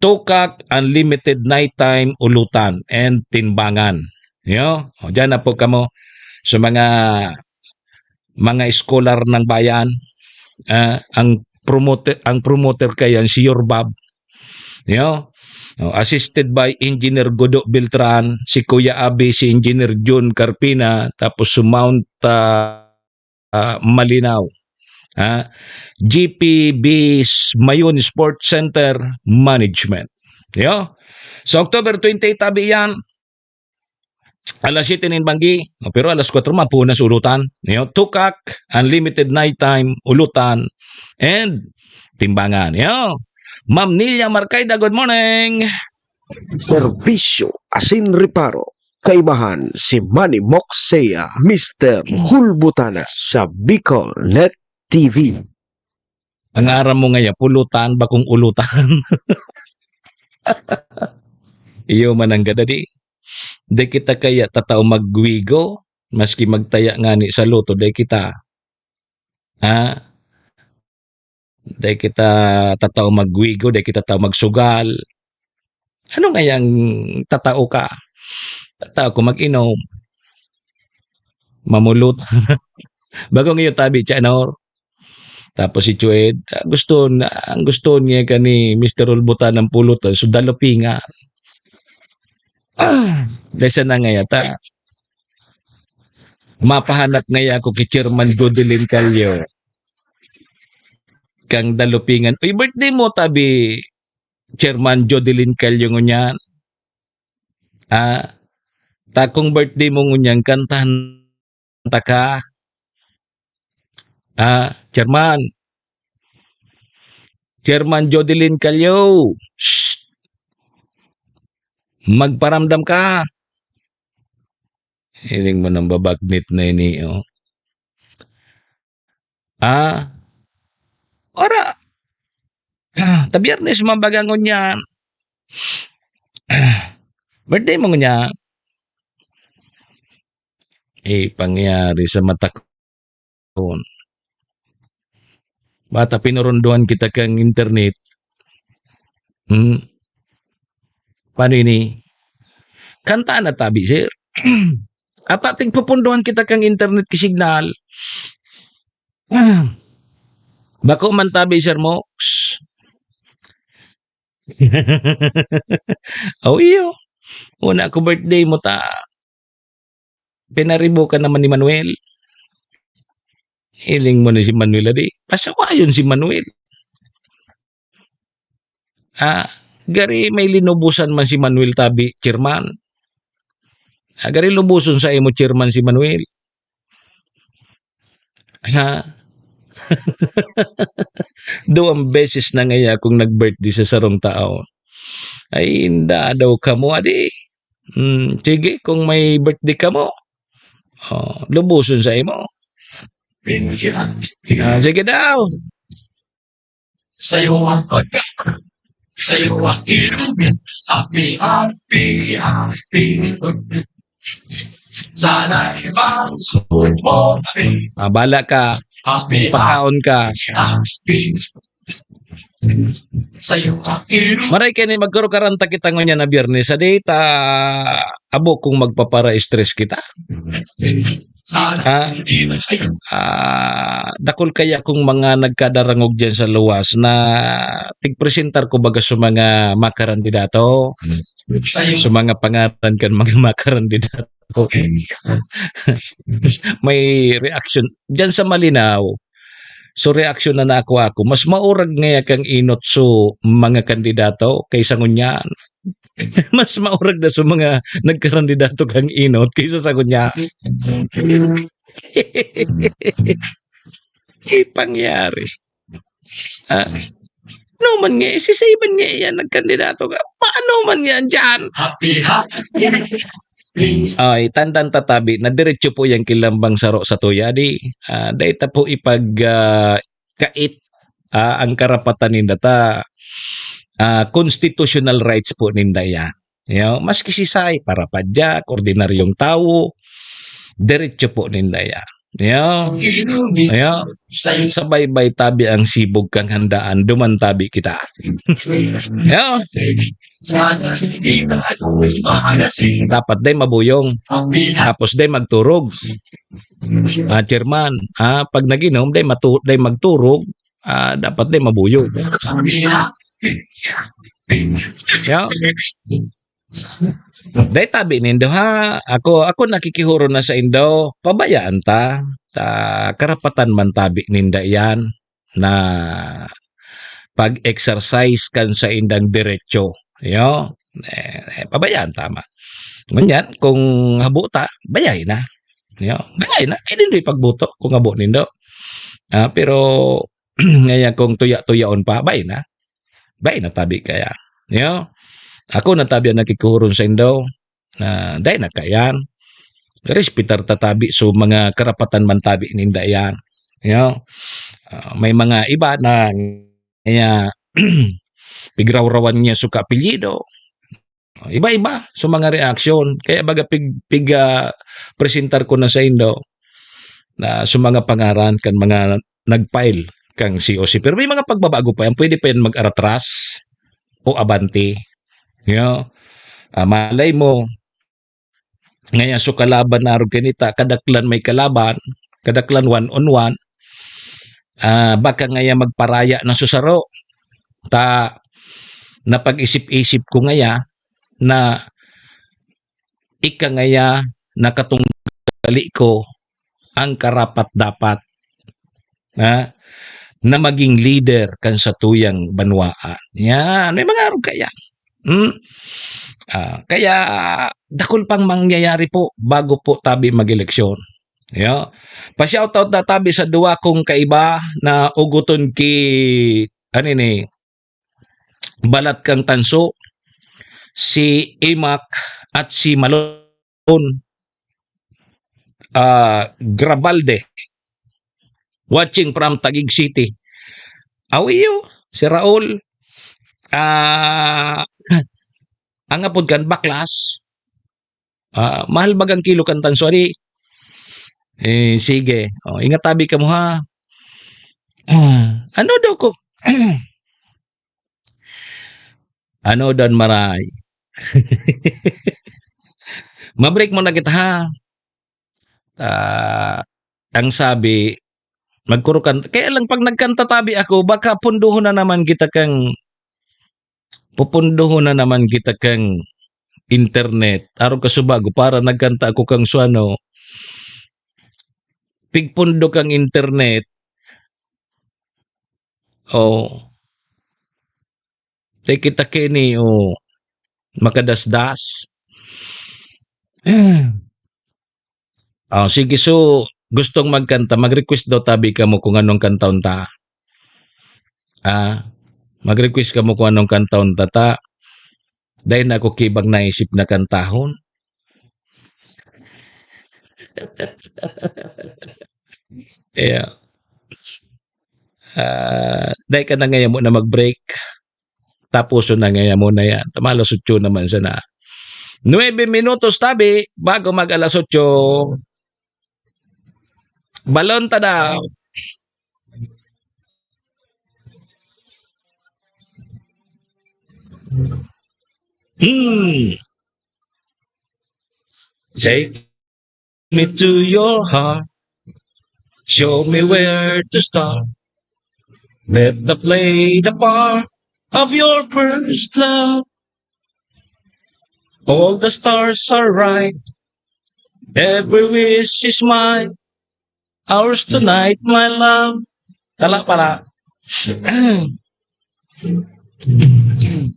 Tukak Unlimited Nighttime Ulutan and Timbangan. Yo, o, diyan na po kamo sa mga, mga scholar ng bayan. Ah, ang promoter, ang promoter kayan si Yorbab. Yo. O, assisted by Engineer Godo Beltran, si Kuya Abi, si Engineer Jun Carpina, tapos si Mount, ah, ah, Malinaw. Ah, G P B s-, Mayon Sports Center Management. Yo. So, October twenty-eight tabi iyan. Alas siyete nin banggi, no, pero alas kwatro mapunas ulutan. Yo, Tukak, Unlimited Nighttime, Ulutan, and Timbangan. Yo. Ma'am Nilia Marcaida, good morning. Serbisyo asin reparo. Kaibahan si Manny Moxea, Mister Hulbutana sa Bicol Net T V. Ang aram mo ngaya, pulutan, bakong ulutan. Iyo man ang gadadi. Di kita kaya tatao magwigo, maski magtaya ngani sa loto, di kita. Ha? Di kita tatao magwigo, di kita tao magsugal. Ano ngayang tatao ka? Tatao ko mag-inom. Mamulot. Bagong iyo tabi, Chanor. Tapos si Chued, ah, gusto na, ang gusto niya ka ni Mister Ulbutan ng pulutan, so dalupingan. Ah, dahil siya na ngaya ta. Mapahanap ngaya ako kay Chairman Jodelin Calyo. Kang dalupingan. Uy, birthday mo, tabi, Chairman Jodelin Calyo ngunyan. Ah, ta kung birthday mo ngunyan, kantahan ta ka. Ah, Chairman. Chairman Jodelin Calyo. Shh! Magparamdam ka. Hiling mo ng babagnit na ini, oh. Ah, ora. Ta Biyernes man baga ngunyan. Birthday mo ngunyan. Eh, pangyari sa mata ko. Bata, pinurondohan kita kang internet. Hmm. Paano ini? Kanta na tabi, sir. Ata tigpupundohan kita kang internet ki signal. Bako man tabi, Sir Mox. Oh, iyo. Una ko birthday mo ta. Pinaribo ka naman ni Manuel. Hiling mo na si Manuel, adi. Pasawayon si Manuel. Ah, gari may linubusan man si Manuel tabi, Chairman. Ah, gari lubuson sa imo, Chairman, si Manuel. Ha? Duwang beses na ngaya akong nag-birthday sa sarong tao. Ay, inda daw kamo, adi. Hmm, sige, kung may birthday kamo, oh, lubuson sa imo. Ah, sige daw. Sa'yo ang pagka-, sa'yo ang inumin. Happy, happy, happy. Sana'y magsubo kami. Ah, bala ka. Happy, Pakaon ka. Happy. Sa'yo ang inumin. Maray kini, magkarukaranta kita ngunyan na Biyernes. Sa data, abo kung magpapara-stress kita. Ah, ah, dakul kaya kong mga nagkadarangog diyan sa luwas na tigpresentar ko baga sa mga makarandidato, sa mga pangaran kan mga makarandidato. May reaction diyan sa Malinao. So, reaksyon na nako ako, mas maurag ngaya kang inot so mga kandidato kaysa ngunyan. Mas maurag na so mga nagkarandidato kang inot kaysa sa ngunyan. Ipangyari. Ah, ano man nga, si Simon nga yan, nagkandidato ka. Paano man yan dyan? Happy, happy. Ay, tandang tatabi na diretso po yang kilambang saro sa tuya. Di, ah, dahil ta po ipag, ah, kait, ah, ang karapatan ninda ta, ah, constitutional rights po ninda yan. You know, maski si Sai, parapadyak, ordinaryong tawo, diretso po ninda yan. You know, you know, sa baybay tabi ang sibog kang handaan, duman tabi kita. You know, dapat day mabuyong, tapos day magturog. Ah, chairman, ah, pag nag-inom, day matu-, day magturog, ah, dapat day mabuyog. Yeah. Dai tabi nindo, ha? Ako, ako nakikihuro na sa indo, pabayaan ta. Ta, karapatan man tabi ninda iyan na pag-exercise kan saindang derecho. Yo, eh, eh, pabayaan ta man. Ngunyan, kung habo ta, bayay na. Yo, bayay na. Kaya nindo ipagbuto kung habo nindo. Ah, pero, ngayon kung tuya-tuyaon pa, bayay na. Dai na tabi kaya. Yo, ako na tabi ang nakikuhuron sa indo. Ah, dai na kaya. Respetar ta tabi so mga karapatan man tabi ninda iyan. Yo, ah, may mga iba na kaya pigrawrawan niya so kaapelyido. Iba-iba so mga reaksyon. Kaya baga pig-, pig-, ah, presentar ko na sa indo na so mga pangaran kan mga nag-file kang C O C. Pero may mga pagbabago pa yan. Pwede pa yan mag-aratras o abante. You know? Ah, malay mo, ngayon, so kalaban na arog kanita, kadaklan may kalaban, kadaklan one on one, ah, baka ngaya magparaya na susaro. Ta, napag-isip-isip ko ngaya na ika ngaya nakatunggali ko ang karapat-dapat, ha, na maging leader kan satuyang banwaan. Yan, may mga arog kaya. Hmm? Ah, kaya dakul pang mangyayari po bago po tabi mag-eleksyon. Yo. Pa-shoutout na tabi sa duwa kong kaiba na uguton ki, ano ni, balat kang tanso, si Imac at si Malon, ah, Grabalde, watching from Taguig City. Awiyo, si Raul, ah, ang apod kan baklas, ah, mahal bagang kilo kan tanso, adi? Eh, sige. O, ingat tabi kamo, ha? Ah, ano daw ko? Ano dan maray? Ma-break muna kita, ha? Ah, ang sabi, magkurukan-, kaya lang pag nagkanta tabi ako, baka punduhon na naman kita kang, pupunduhon na naman kita kang internet. Araw ka subago, para nagkanta ako kang suano, pigpundo kang internet. Oh. Tay kita kini, oh, makadasdas. Ah, sige, so, gustong magkanta, mag-request daw tabi kamo kung anong kantahon ta. Ah, mag-request kamo kung anong kantahon ta, ta. Dai na ako kibang naisip na kantahon. Yeah. Ah, dai ka na ngaya mo na mag-break. Tapuson na ngaya mo na yan. Tama, alas otso naman sana. Nuebe minutos tabi bago mag alas otso. Balon ta daw. Hmm. Jake? me to your heart. Show me where to start. Let the play the part of your first love. All the stars are right. Every wish is mine. Ours tonight, my love. Tala pala.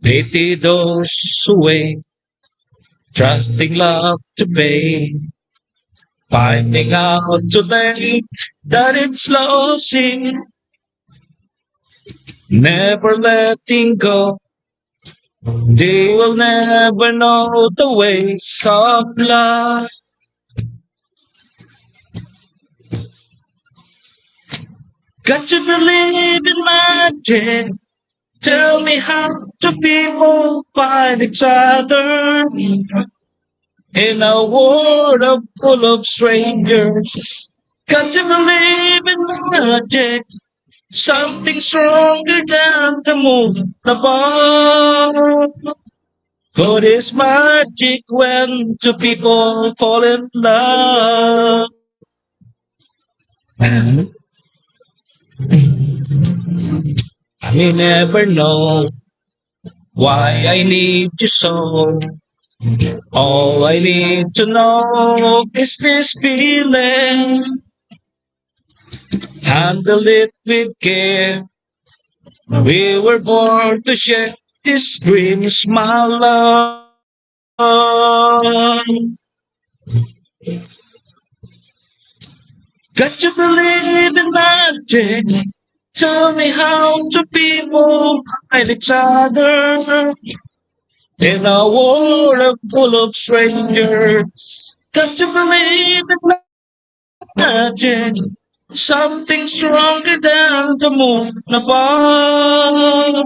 Pity those who wait, trusting love to pay, finding out too late that it's lost in, never letting go. They will never know the ways of love. Got to believe in magic. Tell me how two people find each other in a world of, full of strangers. Got to believe in magic. Something stronger than the moon above. God is magic when two people fall in love. And I never know why I need you so. All I need to know is this feeling. Handle it with care. We were born to share these dreams, my love. Got to believe in magic. Tell me how two people find each other in a world full of strangers. Got to believe in magic. Something stronger than the moon above.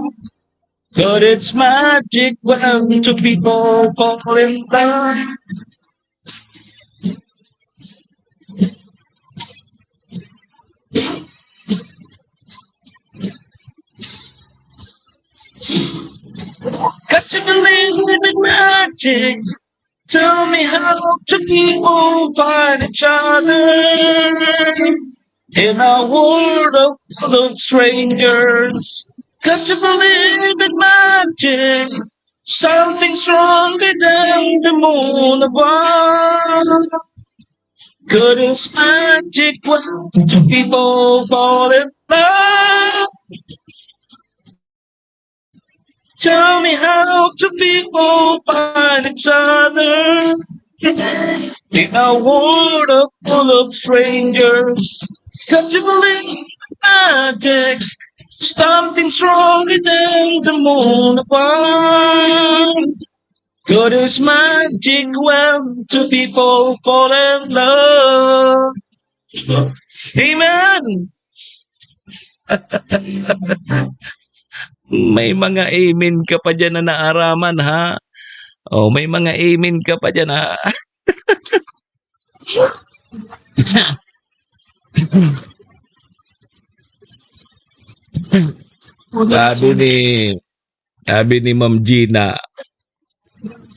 God is magic when two people fall in love. Got to believe in magic. Tell me how two people find each other in a world of, full of strangers. Got to believe in magic. Something stronger than the moon above. God is magic when two people fall in love. Tell me how two people find each other in a world of, full of strangers. Got to believe in magic. Something stronger than the moon above. God is magic when two people fall in love. Amen. May mga amen ka pa diyan na naaraman, ha? Oh, may mga amen ka pa diyan, ha? Sabi ni, sabi ni Ma'am Gina,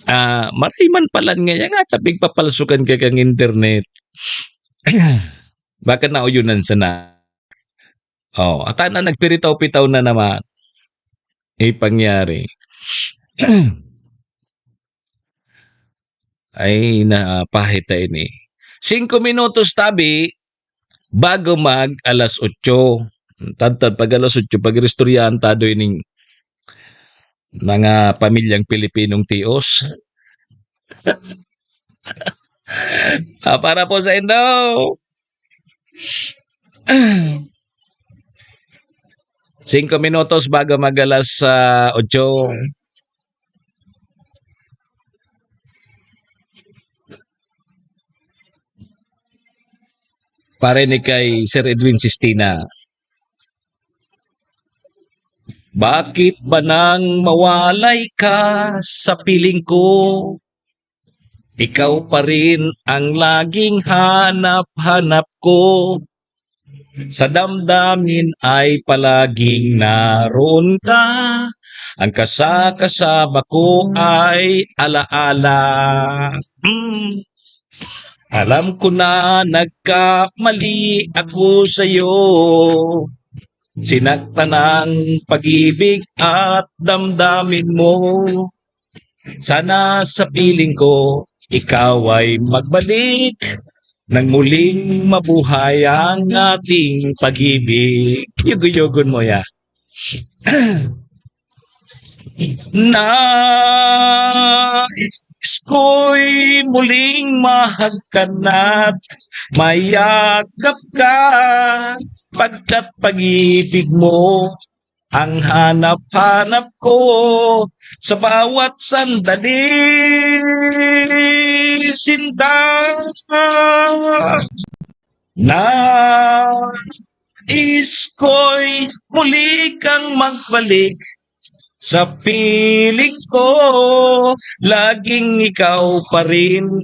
ah, maray man palan ngaya nga, ta pigpapalsukan ka kan internet. Baka nauyonan sana. Oh, ata na nagpiritaw-pitaw na naman. Ipangyari. Ay, napahit na ini. Singko minutos tabi bago mag alas otso. Tadtad pag alas otso, pag-iristoryahan ta do ining mga pamilyang Pilipinong tios. Ah, para po sa indo. Singko minutos bago mag alas, ah, otso. Para ni kay Sir Edwin Sistina. Bakit ba nang mawalay ka sa piling ko? Ikaw pa rin ang laging hanap-hanap ko. Sa damdamin ay palaging naroon ka. Ang kasa-kasama ko ay alaala. Mm. Alam ko na nagkamali ako sa'yo. Sinaktan ang pag-ibig at damdamin mo. Sana sa piling ko, ikaw ay magbalik nang muling mabuhay ang ating pag-ibig. Yugo-yugon mo yan. Nais ko'y muling mahagkan at mayakap ka, pagkat pag-ibig mo ang hanap-hanap ko sa bawat sandali, sinta. Nais ko'y muli kang magbalik sa piling ko, laging ikaw pa rin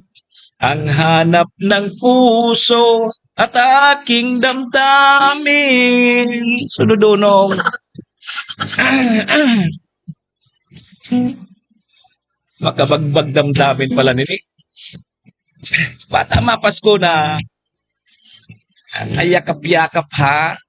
ang hanap ng puso at aking damdamin. Sunod unong. Makabagbag damdamin pala nini. Bata mapasko na. Ang yakap-yakap, ha?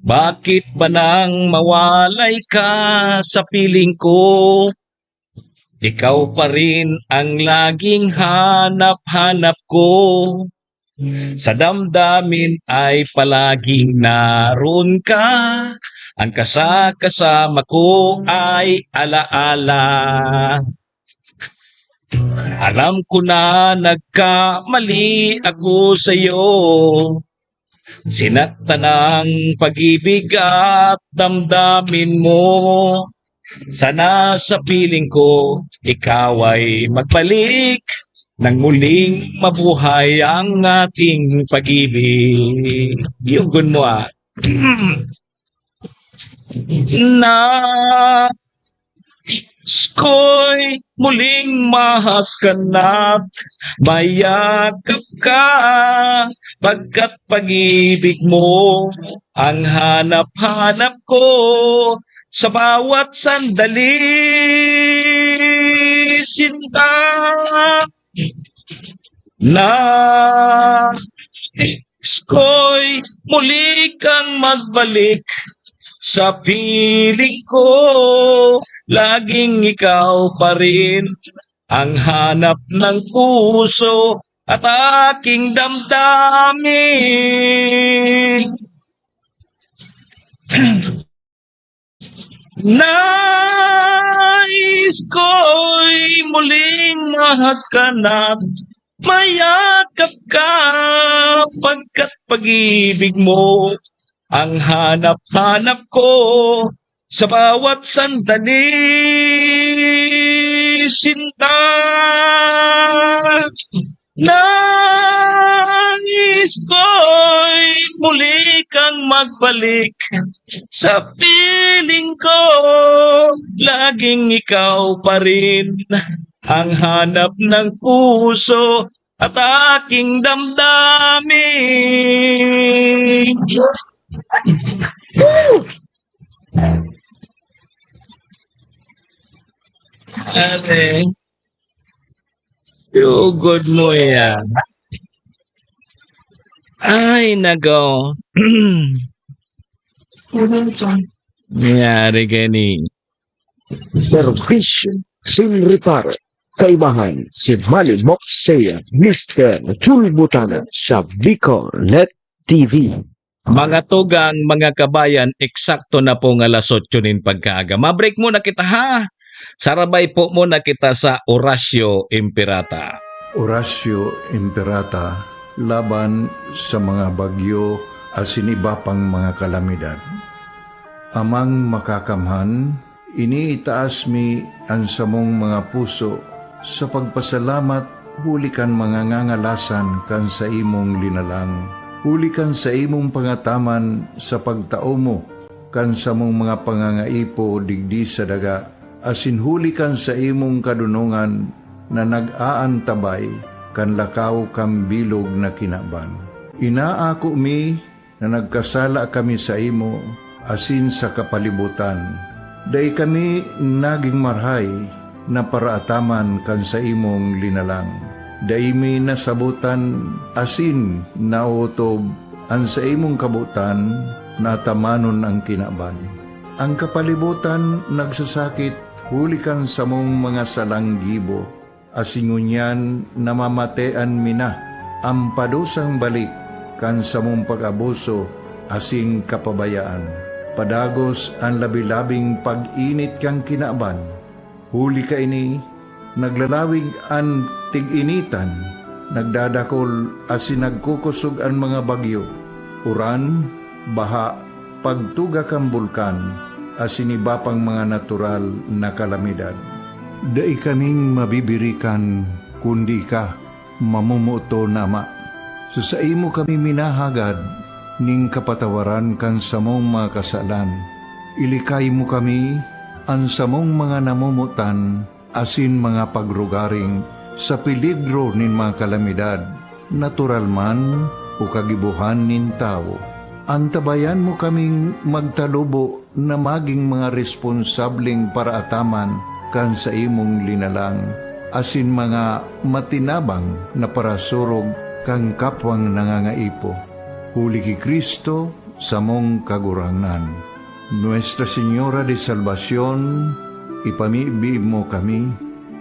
Bakit ba nang mawalay ka sa piling ko? Ikaw pa rin ang laging hanap-hanap ko. Sa damdamin ay palaging naroon ka. Ang kasakasama ko ay alaala. Alam ko na nagkamali ako sa'yo. Sinaktan ang pag-ibig at damdamin mo. Sana sa piling ko, ikaw ay magbalik nang muling mabuhay ang ating pag-ibig. Yugon mo, ah. Nais ko'y muling mahagkan at mayakap ka, pagkat pag-ibig mo ang hanap-hanap ko sa bawat sandali, sinta. Nais ko'y muli kang magbalik sa piling ko. Laging ikaw pa rin ang hanap ng puso at aking damdamin. Nais ko'y muling mahagkan at mayakap ka, pagkat pag-ibig mo ang hanap-hanap ko sa bawat sandali, sinta. Nais ko'y muli kang magbalik sa piling ko. Laging ikaw pa rin ang hanap ng puso at aking damdamin. Are. Lugod mo yan. Ay, nagaw. Nangyari gani. Serbisyo sin reparo. Kaibahan si Mali Moxea, Mister Tulbutana sa Bicolnet T V. Mga tugang, mga kabayan, eksakto na po nga alas otso nin pagkaaga. Ma-break muna kita, ha? Sarabay po muna kita sa Orasyo Imperata. Orasyo Imperata laban sa mga bagyo asin iba pang mga kalamidad. Amang Makakamhan, iniitaas mi an samong mga puso sa pagpasalamat huli kan mga ngangalasan kan saimong linalang, huli kan saimong pangataman sa pagtao mo kan samong mga pangangaipo digdi sa daga, asin huli kan saimong kadonongan na nag-aantabay kan lakaw kan bilog na kinaban. Inaako mi na nagkasala kami saimo asin sa kapalibotan. Dai kami nagin marahay na paraataman kan saimong linalang. Dai mi nasabotan asin naotob an saimong kabotan na atamanon an kinaban. An kapalibotan nagsasakit huli kan samong mga salang gibo, asin ngunyan namamatean mi na an padusang balik kan samong pag-abuso asin kapabayaan. Padagos an labi-labing pag-init kan kinaban. Huli kaini, naglalawig an tig-initan, nagdadakol asin nagkukosog an mga bagyo, uran, baha, pagtuga kan bulkan, asin iba pang mga natural na kalamidad. Dai kaming mabibirikan kundi ika, mamomoton na Ama. Sa saimo kami minahagad nin kapatawaran kan samong mga kasalan. Ilikay mo kami, an samong mga namomotan, asin mga pagrugaring sa peligro nin mga kalamidad, natural man o kagibohan nin tawo. Antabayan mo kaming magtalubo na magin mga responsableng paraataman kan saimong linalang, asin mga matinabang na parasurog kan kapwang nangangaipo. Huli ki Cristo, samong Kagurangnan. Nuestra Señora de Salvacion, ipamibi mo kami.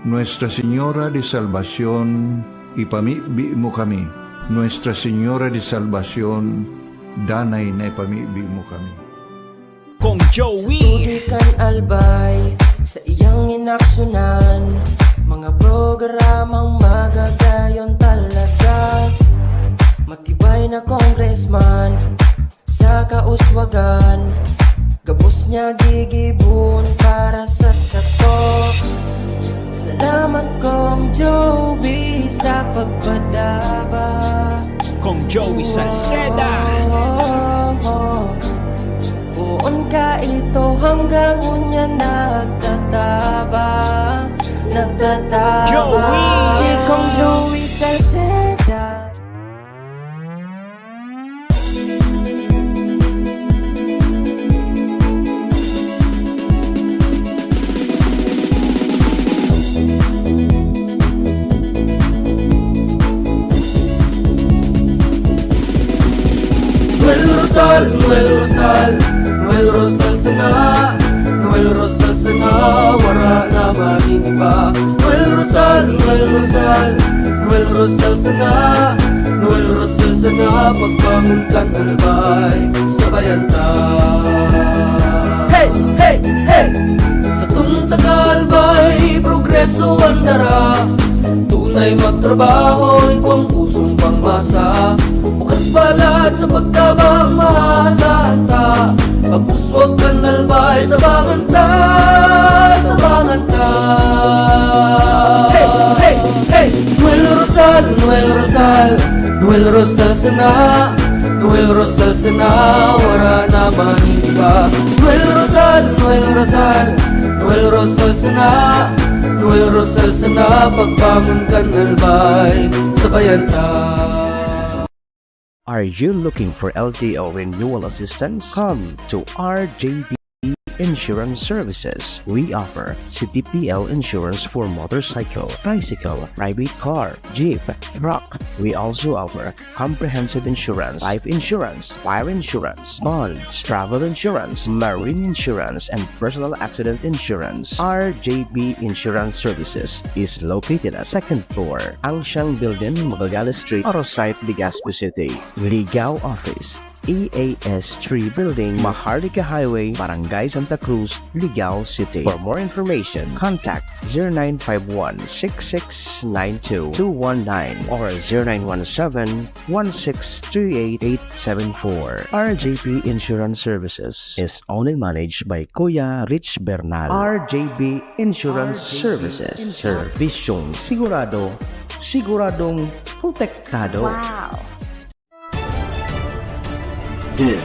Nuestra Señora de Salvacion, ipamibi mo kami. Nuestra Señora de Salvacion, danay na ipamibi mo kami. Kong Joey. Tubig kan Albay, sa iyang inaksyunan, mga programang magagayon talaga. Matibay na congressman, sa kauswagan, gabos niya gigibon para sa sato. Salamat, Kong Joey, sa pagpadaba. Kong Joey Salceda. Poon ka ito hanggang unya nagtatabang, nagtatabang. Joey! Si Kong Joey Salceda. Noel Rosal, Noel Rosal, Noel Rosal sana, Noel Rosal sana, wara na maning iba. Noel Rosal, Noel Rosal, Noel Rosal sana, Noel Rosal sana, pagbangon kan Albay, sabayan ta. Hey, hey, hey! Satong taga Albay, progreso an dara. Tunay magtrabaho, igwang pusong pangmasa. Bukas palad sa pagtabang, maasahan ta. Pag-uswag kan Albay, tabangan ta, tabangan ta. Hey, hey, hey! Noel Rosal, Noel Rosal, Noel Rosal sana, Noel Rosal sana, wara na man iba. Noel Rosal, Noel Rosal, Noel Rosal sana, Noel Rosal sana, pagbangon kan Albay, sabayan ta. Are you looking for L T O renewal assistance? Come to R J B Insurance Services. We offer C T P L insurance for motorcycle, tricycle, private car, jeep, truck. We also offer comprehensive insurance, life insurance, fire insurance, bonds, travel insurance, marine insurance, and personal accident insurance. R J B Insurance Services is located at second floor, Angsiang Building, Magallanes Street, Arosite, Legazpi City. Ligao Office, E A S three Building, Maharlika Highway, Barangay Santa Cruz, Ligao City. For more information, contact zero nine five one, six six nine two, two one nine or zero nine one seven, one six three eight, eight seven four. R J P Insurance Services is owned and managed by Kuya Rich Bernal. R J P Insurance Services. Serbisyong sigurado, siguradong protektado. Wow! This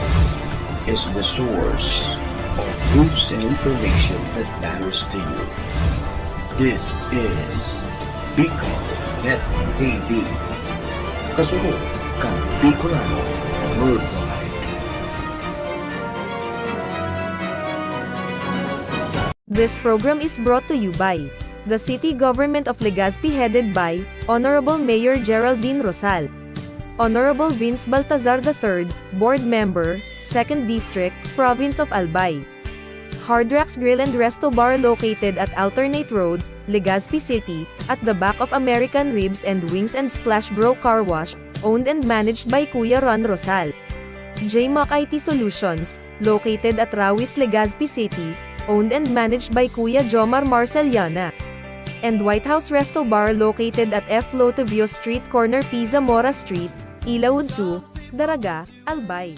is the source of news and information that matters to you. This is Bicol Net T V. Kasunod kan Bicolano Worldwide. This program is brought to you by the City Government of Legazpi, headed by Honorable Mayor Geraldine Rosal, Honorable Vince Baltazar the third, Board Member, Second District, Province of Albay. Hard Rocks Grill and Resto Bar, located at Alternate Road, Legazpi City, at the back of American Ribs and Wings and Splash Bro Car Wash, owned and managed by Kuya Ron Rosal. J Mac I T Solutions, located at Rawis, Legazpi City, owned and managed by Kuya Jomar Marceliana. And White House Resto Bar, located at F Lotovio Street, corner P Zamora Street, Ilaud two, Daraga, Albay.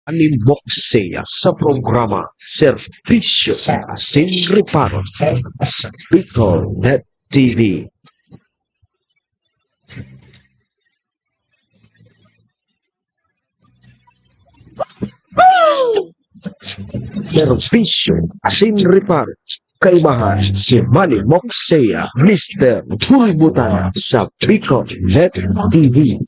Manny Moxea sa programa Serbisyo Asin Reparo sa Bicol Net T V. Serbisyo Asin Reparo, kaibahan si Manny Moxea, Mister Bulbutan sa Bicol Net T V.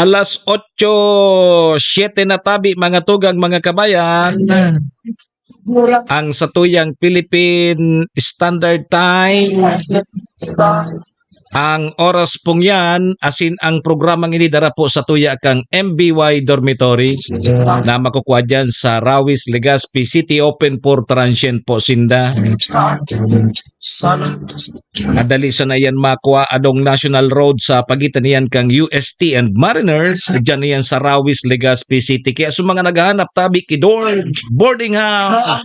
Alas otso, siyete na tabi, mga tugang, mga kabayan. Ang satuyang Philippine Standard Time. Ang oras pong yan, asin ang programang ini dara po sa tuya kang M B Y Dormitory na makukuha dyan sa Rawis, Legazpi City. Open for transient po sinda. Madali sana yan makwa, adong National Road sa pagitan niyan kang U S T and Mariners, diyan na yan sa Rawis, Legazpi City. Kaya sa mga naghahanap tabi ki Dorm, boarding house,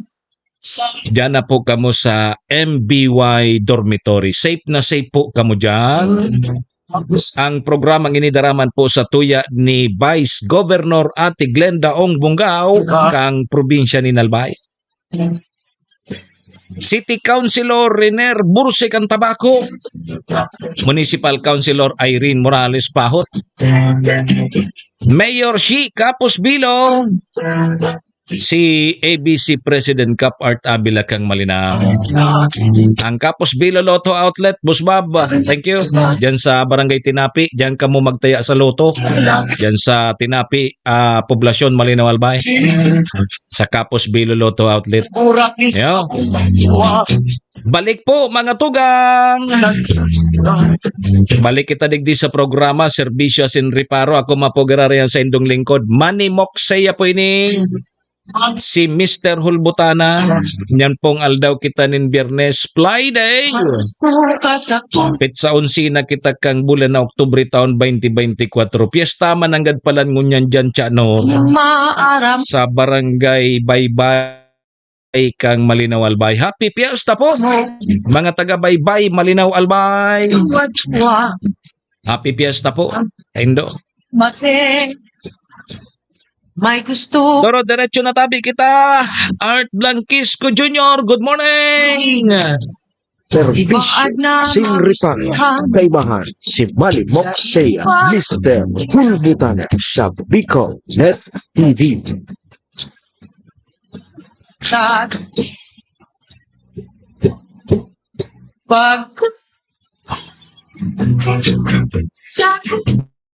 diyan na po kamo sa M B Y Dormitory. Safe na safe po kamo diyan. Ang programang ini dara man po sa tuya ni Vice Governor Ate Glenda Ong Bungao, kang probinsya ni Albay. City Councilor Riner Burse kan Tabaco, Municipal Councilor Irene Morales Pahot, Mayor Shi Kapos Bilo, si A B C President Cap Art Abila kang Malinaw. Ang Kapos Bilo Lotto Outlet, Boss Bob, thank you. Diyan sa Barangay Tinapi, diyan kamo magtaya sa Lotto. Diyan sa Tinapi, ah, Poblasyon, Malinaw, Albay. Sa Kapos Bilo Lotto Outlet. Yo. Balik po, mga tugang! Balik kita digdi sa programa, Serbisyo Asin Reparo. Ako, Mapo Gerarian, sa indong lingkod, Manny Moxea po ini. Si Mister Hulbutana, nyan pong aldaw kita nin Biyernes, Friday. Pit sa onse na kita kang bulan na Oktubre taon twenty twenty-four. Piyesta man nanggad palan ngunyan dyan, tiya, no? Sa Barangay Baybay kang Malinaw, Albay. Happy Fiesta po, mga taga Baybay, Malinaw, Albay. Happy Fiesta po. Indo. Mate. May gusto. Doro, diretso na tabi kita. Art Blanquisco Junior, good morning. Serbisyo Asin Reparo, kaibahan si Manny Moxea, Mister Hulbutana sa Bicol Net T V. Pag sa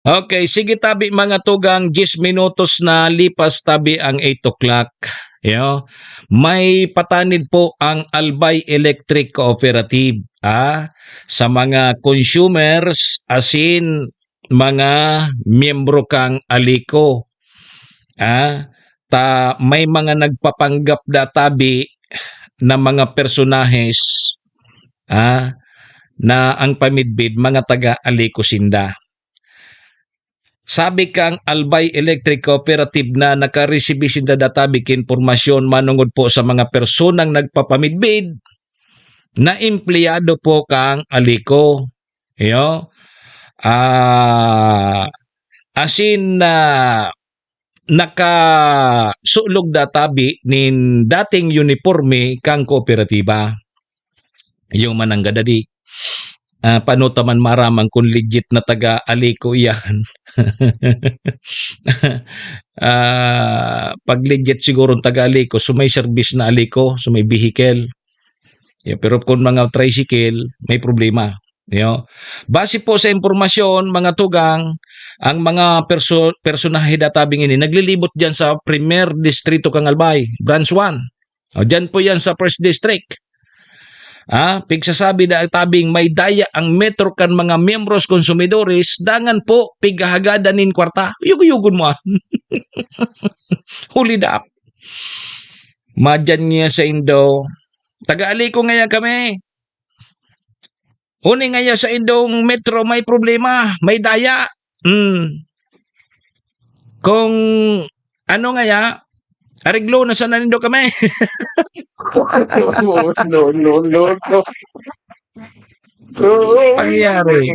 Okay, sige tabi, mga tugang, diyes minutos na lipas tabi ang eight o'clock. Yo, may patanid po ang Albay Electric Cooperative, ah, sa mga consumers asin mga miyembro kang Alico. Ah, ta may mga nagpapanggap da tabi na mga personahes, ah, na ang pamidbid mga taga Alico sinda. Sabi kang Albay Electric Cooperative na nakaresibi sinda da tabi ki impormasyon manongod po sa mga personang nagpapamidbid na empleyado po kang Alico. Iyo. Ah, asin na nakasulog da tabi nin dating uniporme kang kooperatiba. Yung mananggad adi. Ah, paano ta man maaraman kung legit na taga Alico iyan? Ah, pag legit siguro ang taga Alico, so may serbis na Alico, so may vehicle. Yeah, pero kung mga tricycle, may problema. Yo. Base po sa impormasyon, mga tugang, ang mga perso-, personahe da tabing ini naglilibot diyan sa Primer Distrito kan Albay, Branch one. O, diyan po yan sa First District. Ah, pigsasabi da tabing may daya ang Metro kan mga miyembros, konsumidores, dangan po pighahagadan nin kwarta. Uyog-uyogon mo, ah. Huli da. Madyan niya sa Indo. Taga-Alico ngayon kami. Uni ngaya sa indong Metro may problema, may daya. Hmm. Kung ano ngaya, areglo na sana nindo kami. No, no, no, no. Pangyayari.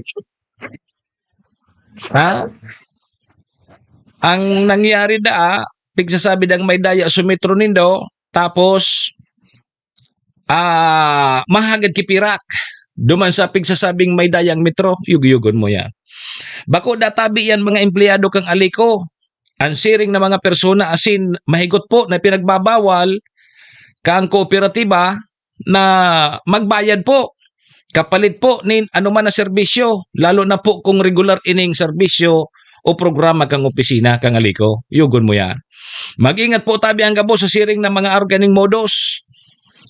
Ha? Ang nangyari da, pigsasabi dang may daya sa Metro nindo, tapos ah, mahagad ki pirak duman sa pigsasabing may dayang Metro, yug-yugon mo yan. Bako da tabi yan mga empleyado kang Alico. An siring na mga persona asin mahigot po na pinagbabawal kang kooperatiba na magbayad po kapalit po nin anoman na serbisyo, lalo na po kung regular ining serbisyo o programa kang opisina kang Alico. Yugon mo yan. Mag-ingat po tabi ang gabos sa siring na mga arog kaning modos.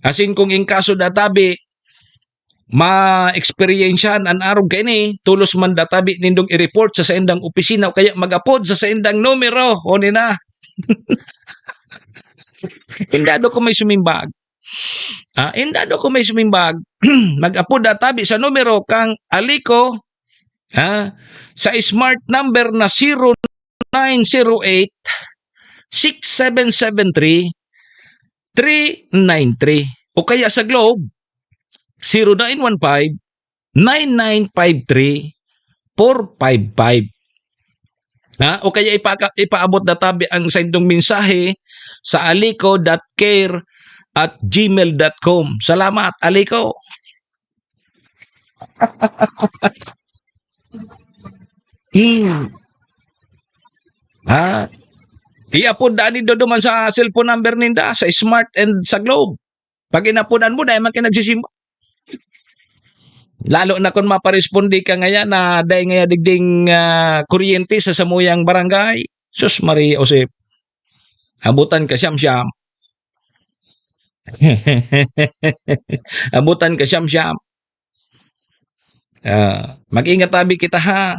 Asin kung in kaso da tabi, ma-eksperyensyahan an arog kaini, tolos man da tabi nindong i-report sa saindang opisina o kaya mag-apod sa saindang numero. O nina. Indado ko may sumimbag. Ah, indado ko may sumimbag. Mag-apod da tabi sa numero kang Alico, ah, sa smart number na zero nine zero eight, six seven seven three, three nine three. O kaya sa Globe, zero nine one five, nine nine five three, four five five. Ha? O kaya ipaka-, ipaabot na tabi ang saindong mensahe sa alico dot care at gmail dot com. Salamat, Alico. Hmm. Ha? Iapod daan nindo duman sa cellphone number ninda, sa Smart and sa Globe. Pag inapodan mo, dahil man kayo nagsisimba. Lalo na kung maparesponde ka ngaya na dahil ngaya digding, ah, kuryente sa samuyang barangay. Sus, Maria Josep. Abutan ka siyam-siyam. Abutan ka siyam-siyam. Ah, mag-ingat tabi kita, ha.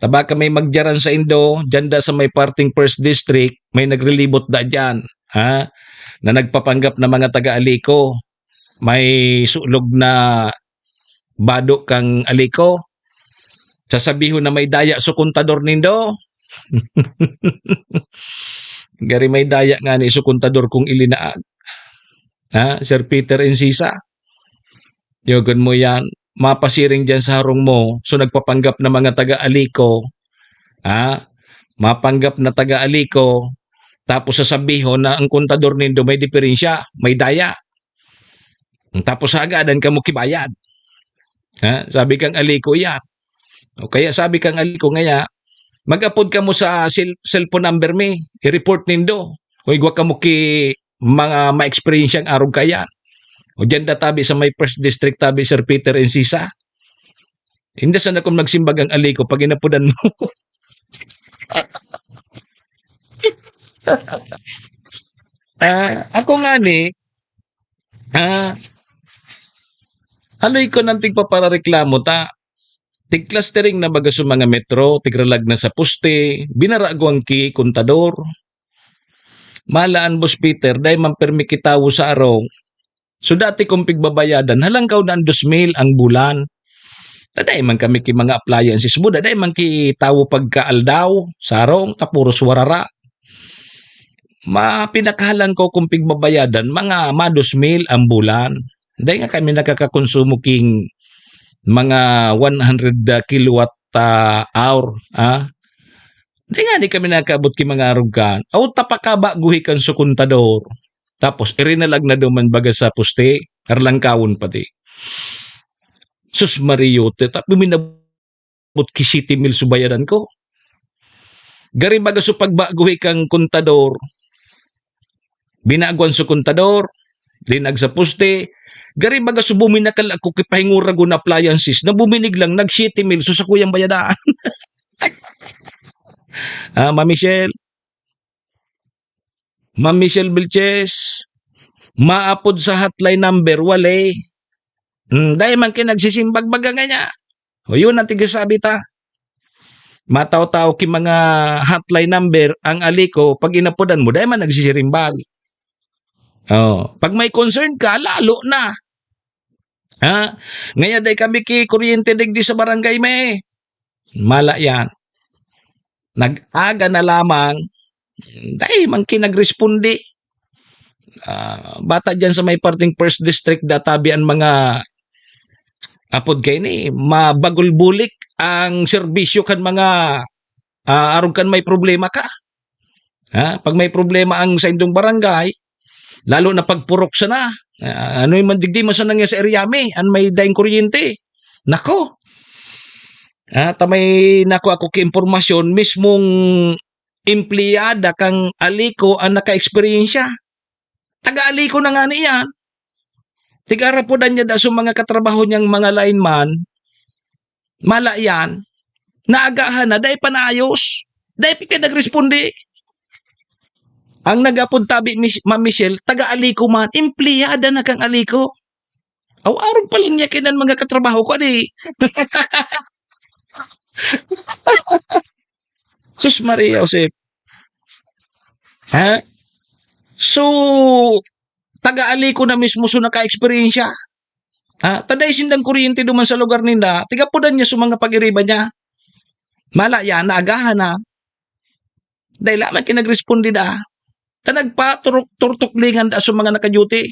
Taba ka may magdiyaran sa indo, diyan da sa may parting First District, may nagrelibot da diyan, ha, na nagpapanggap na mga taga Alico. May sulog na bado kang Alico. Sasabihon na may daya sa kontador nindo. Gari may daya nga ni sa kontador kung ilinaag. Ha, Sir Peter Encisa? Yogon mo yan. Mapasiring diyan sa harong mo. So, nagpapanggap na mga taga Alico. Ha? Mapanggap na taga Alico. Tapos sasabihon na ang kontador nindo may diferensya, may daya. Tapos hagadan kamo kibayad. Ha? Sabi kang Alico yan. O kaya sabi kang Alico ngaya, mag-apod kamo sa cell-, cellphone number mi, i-report nindo. O igwa kamo ki mga ma-experience ang arog kayan. O diyan da tabi sa may First District tabi, Sir Peter Encisa. Hindi sana kung magsimbag ang Alico pag inapodan mo. Ah, ako nga ni, ah, haloy ko nang tigpaparareklamo ta. Tig-clustering na baga sa mga metro, tigralag na sa poste, binaragwang ki kontador. Mahalaan, Boss Peter, dai man pirmi kitawo sa arong. So, dati kong pigbabayadan, halangkaw na ang dos mil ang bulan. Dai man kami ki mga appliances mo, dai man ki tawo pagkaaldaw, sarong, ta puros warara. Ma-, pinakahalangkaw kong pigbabayadan, mga ma dos mil ang bulan. Dai nga kami nakakakonsumo king mga one hundred kilowatt, ah, hour, ah. Dai nga ni kami nakaabot ki mga arog kan. Aw, tapakaba guhi kan sa kontador. Tapos, irinalag na duman baga sa poste, arlangkawon pati. Sus, Mariote, tapi minabot ki siyete mil so bayadan ko. Gari baga so pagbaguhi kang kontador, binagwan so kontador, Linag sa poste. Gari baga so buminakal ako ki pahinguragon na appliances na buminig lang nag siyete mil so sakuyang bayadaan. Ah, Ma'am Michelle. Ma'am Michelle Vilches, maapod sa hotline number, wala eh. Hmm, dai man kayo nagsisimbag baga nga niya. O yun ang tigasabi ta. Mataw-taw ki mga hotline number ang Alico, pag inapodan mo, dai man nagsisirimbag. Oh, pag may concern ka, lalo na. Ha? Ngaya dai kami ki kuryente digdi sa barangay may. Mala yan. Nag-aga na lamang, dai man ki nagresponde. Ah, bata dyan sa may parting first district, databi ang mga apod kaini, mabagulbulik ang serbisyo kan mga, ah, arog kan may problema ka. Ha? Pag may problema ang sa indong barangay, lalo na pag purok sana, ah, ano yung digdi man sana nga sa area mi, an may daing kuryente. Nako. Ah, ta may nako ako ki impormasyon, mismong empleyada kang Alico ang naka-eksperyensya. Taga-Alico na ngani iyan. Tig-arapodan niya da sa mga katrabaho niyang mga lineman, mala iyan, naagahan na, dai pa naayos, dai pa kayo nagresponde. Ang nag-apod tabi, Mich-, Ma'am Michelle, taga-Alico man, empleyada na kang Alico. Aw, arog pa lang niya kainan mga katrabaho ko, adi. Sus Maria Josep. Ha? So, taga-Alico na mismo so naka-eksperyensya. Ha? Ta dai sindang kuryente duman sa lugar ninda, tigapodan niya so mga pag-iriba niya. Mala yan, naagahan na. Dai lamang ki nagresponde da. Ta nagpaturok-, turtuklingan da sa mga naka-duty.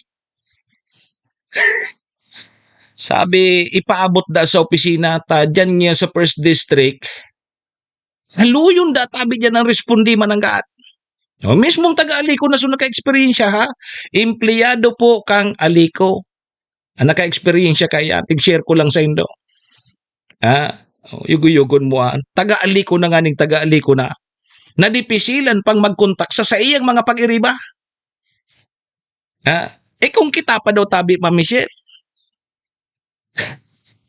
Sabi, ipaabot da sa opisina, ta diyan niya sa first district. Naluyon da, tabi diyan ang responde mananggaat. O, mismong taga-Alico na so naka-eksperyensya, ha? Empleyado po kang Alico. Ang naka-eksperyensya kaya, tig-share ko lang sa indo. Ha? O, yugo-yugon mo, ah. Taga-Alico na nga ning taga-Alico na. Nadipisilan pang magkontak sa saiyang mga pag-iriba. Ha? Eh, kung kita pa daw tabi, Ma'am Michelle.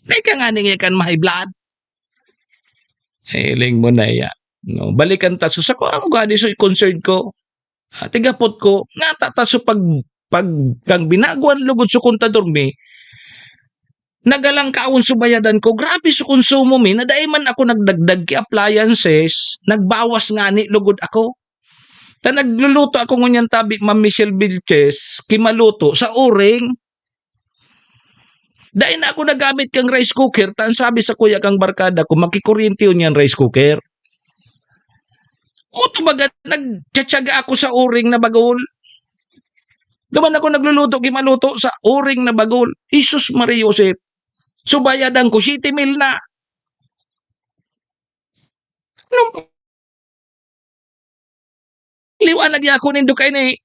May ka nga ning kan ma-high blood. Hiling mo na iya. No, balikan ta. So, sa ko, ako gani, so, concern ko. Ah, tigapot ko, nga ta, ta, so, pag, pag, kang binaguan lugod so kontador mi, nagalangkaon so bayadan ko. Grabe so konsumo mi, na dai man ako nagdagdag ki appliances, nagbawas ngani lugod ako. Ta nagluluto ako ngunyan tabi, Ma'am Michelle Vilches, ki maluto sa uring. Dai na ako nagamit kang rice cooker, ta an sabi sa kuya kang barkada ko, makikuryente yun yan rice cooker. O, tumbaga, nagtsatsaga ako sa uring na bagol. Duman ako nagluluto, ki maluto sa uring na bagol. Jesus Maria Joseph. So, bayadan ko, siyete mil na. Anong liwanag niya ako nindo kaini?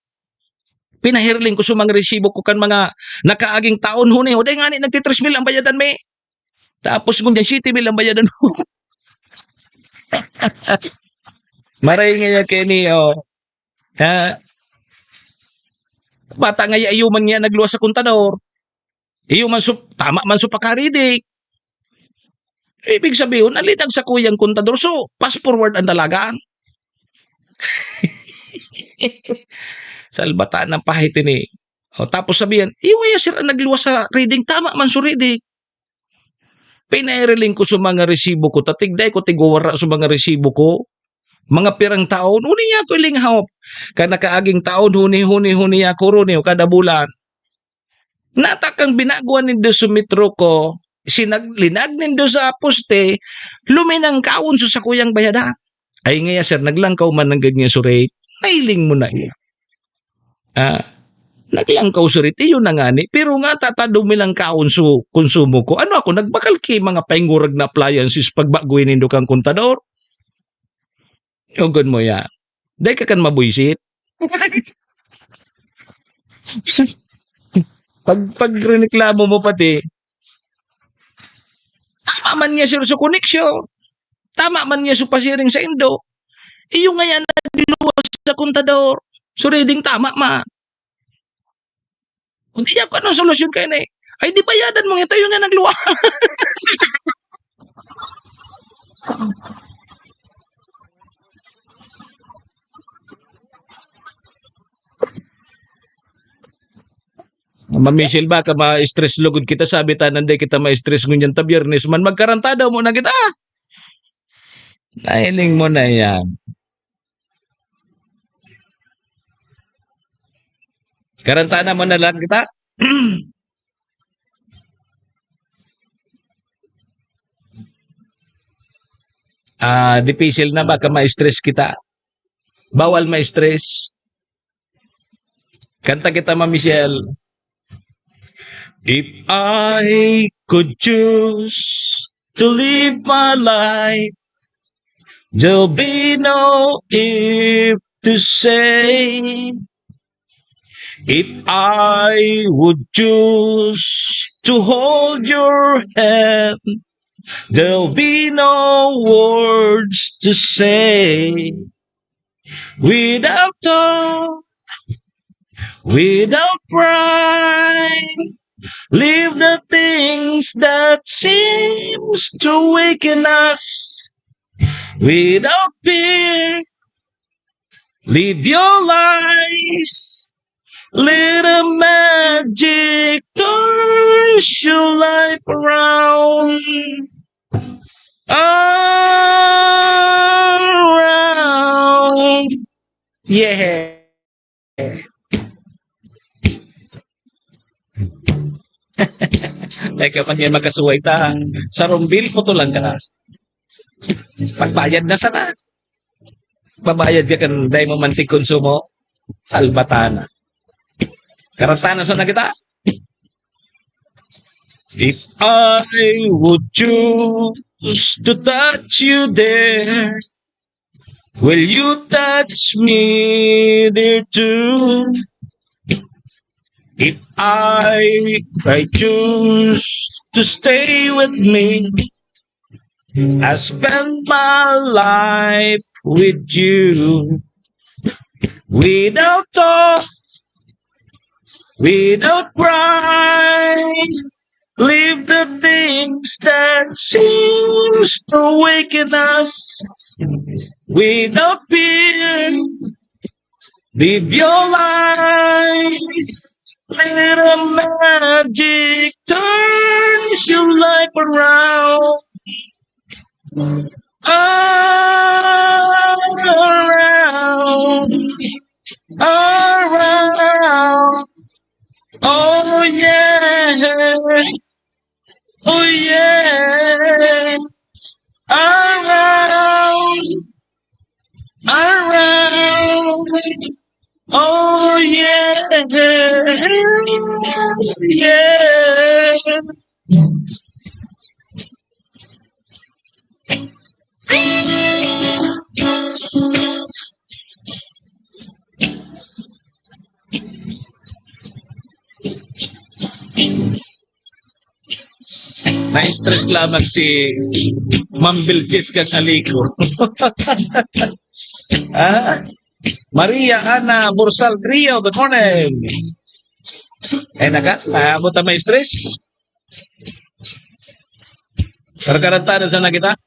Pinahirling ko sa mga resibo ko kan mga nakaaging taon huni. O, dai ngani nagti-tres mil ang bayadan mi. Tapos ngunyan, siyete mil ang bayadan mo. Maray nga yan, Kenny, oh. Ha? Bata nga iyo man niya nagluwas sa kontador. Iyo man so, tama man so pakaridik. Ibig sabihin, nalinag sa kuyang kontador. So, fast forward ang dalagan. Salbata ng pahit ini. O, tapos sabihan, iyo ya sir ang nagluwas sa reading. Tama man so reading. Pinaireling ko sa mga resibo ko, tatigday ko tigwawara sa mga resibo ko. Mga pirang taon, huni niya ako ilinghawop. Ka nakaaging taon, huni, huni, huni ako, runi, o kada bulan. Natakang binaguan nindo sa metro ko, sinaglinag nindo sa poste, luminang kaon sa sakuyang bayada. Ay ngaya, sir, naglangkaw man ang ganyan sa rate. Nailing mo na iya. Ah, naglangkaw sa rate, iyo na ngani. Pero nga, tatado mi lang kaon sa konsumo ko. Ano ako, nagbakal ki mga paingurag na appliances pagbagoy nindo kang kontador? Yogon mo ya. Dai ka kan mabuisit. Pag, pag reneklamo mo pati, tama man niya, sir, sa koneksyon. Tama man niya sa pasiring sa indo. Iyo nga yan, nagluwas sa kontador. So, reading tama man. Kung di niya, kung anong solusyon kayo na eh. Ay, di bayadan mo nga tayo nga nagluwa. Ma'am Michelle, baka ma-stress lugod kita, sabi ta, nanday kita ma-stress ngunyan ta, Biyernes man, magkaranta daw muna kita. Nahiling mo na yan. Karanta na muna lang kita. Ah, dipisil na, baka ma-stress kita. Bawal ma-stress. Kanta kita, Ma'am Michelle. If I could choose to live my life, there'll be no if to say. If I would choose to hold your hand, there'll be no words to say. Without thought, without pride, leave the things that seems to weaken us. Without fear, live your lies. Let a magic turns your life around. Around. Yeah. Ay, ka man yan, magkasuway ta. Sa rumbil, putulan ka na. Pagbayad na sana. Babayad ka kan dai mo mantig konsumo. Salbatana. Karantana sa na kita. If I would choose to touch you there, will you touch me there too? If I, I choose to stay with me, I spend my life with you. Without thought, without pride, leave the things that seems to weaken us. Without fear, live your lives. Let a magic turns your life around. Around, around. Oh yeah. Oh yeah. Around, around. Oh yeah. Yeah. Na-stress lamang si Ma'am Bilges kan Alico. Ah, Maria Ana Borsal Trio, good morning. Eh, naka, naabot ang may stress. Karkarantado sana kita.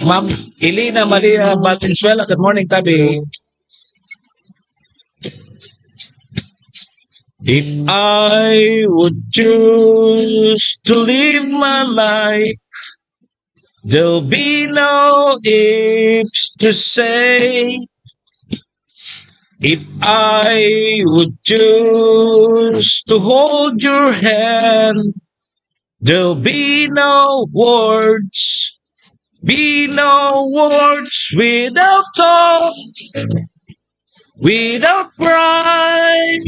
Ma'am Elena Maria Valenzuela, good morning, tabi. If I would choose to live my life, there'll be no ifs to say. If I would choose to hold your hand, there'll be no words, be no words without thought, without pride.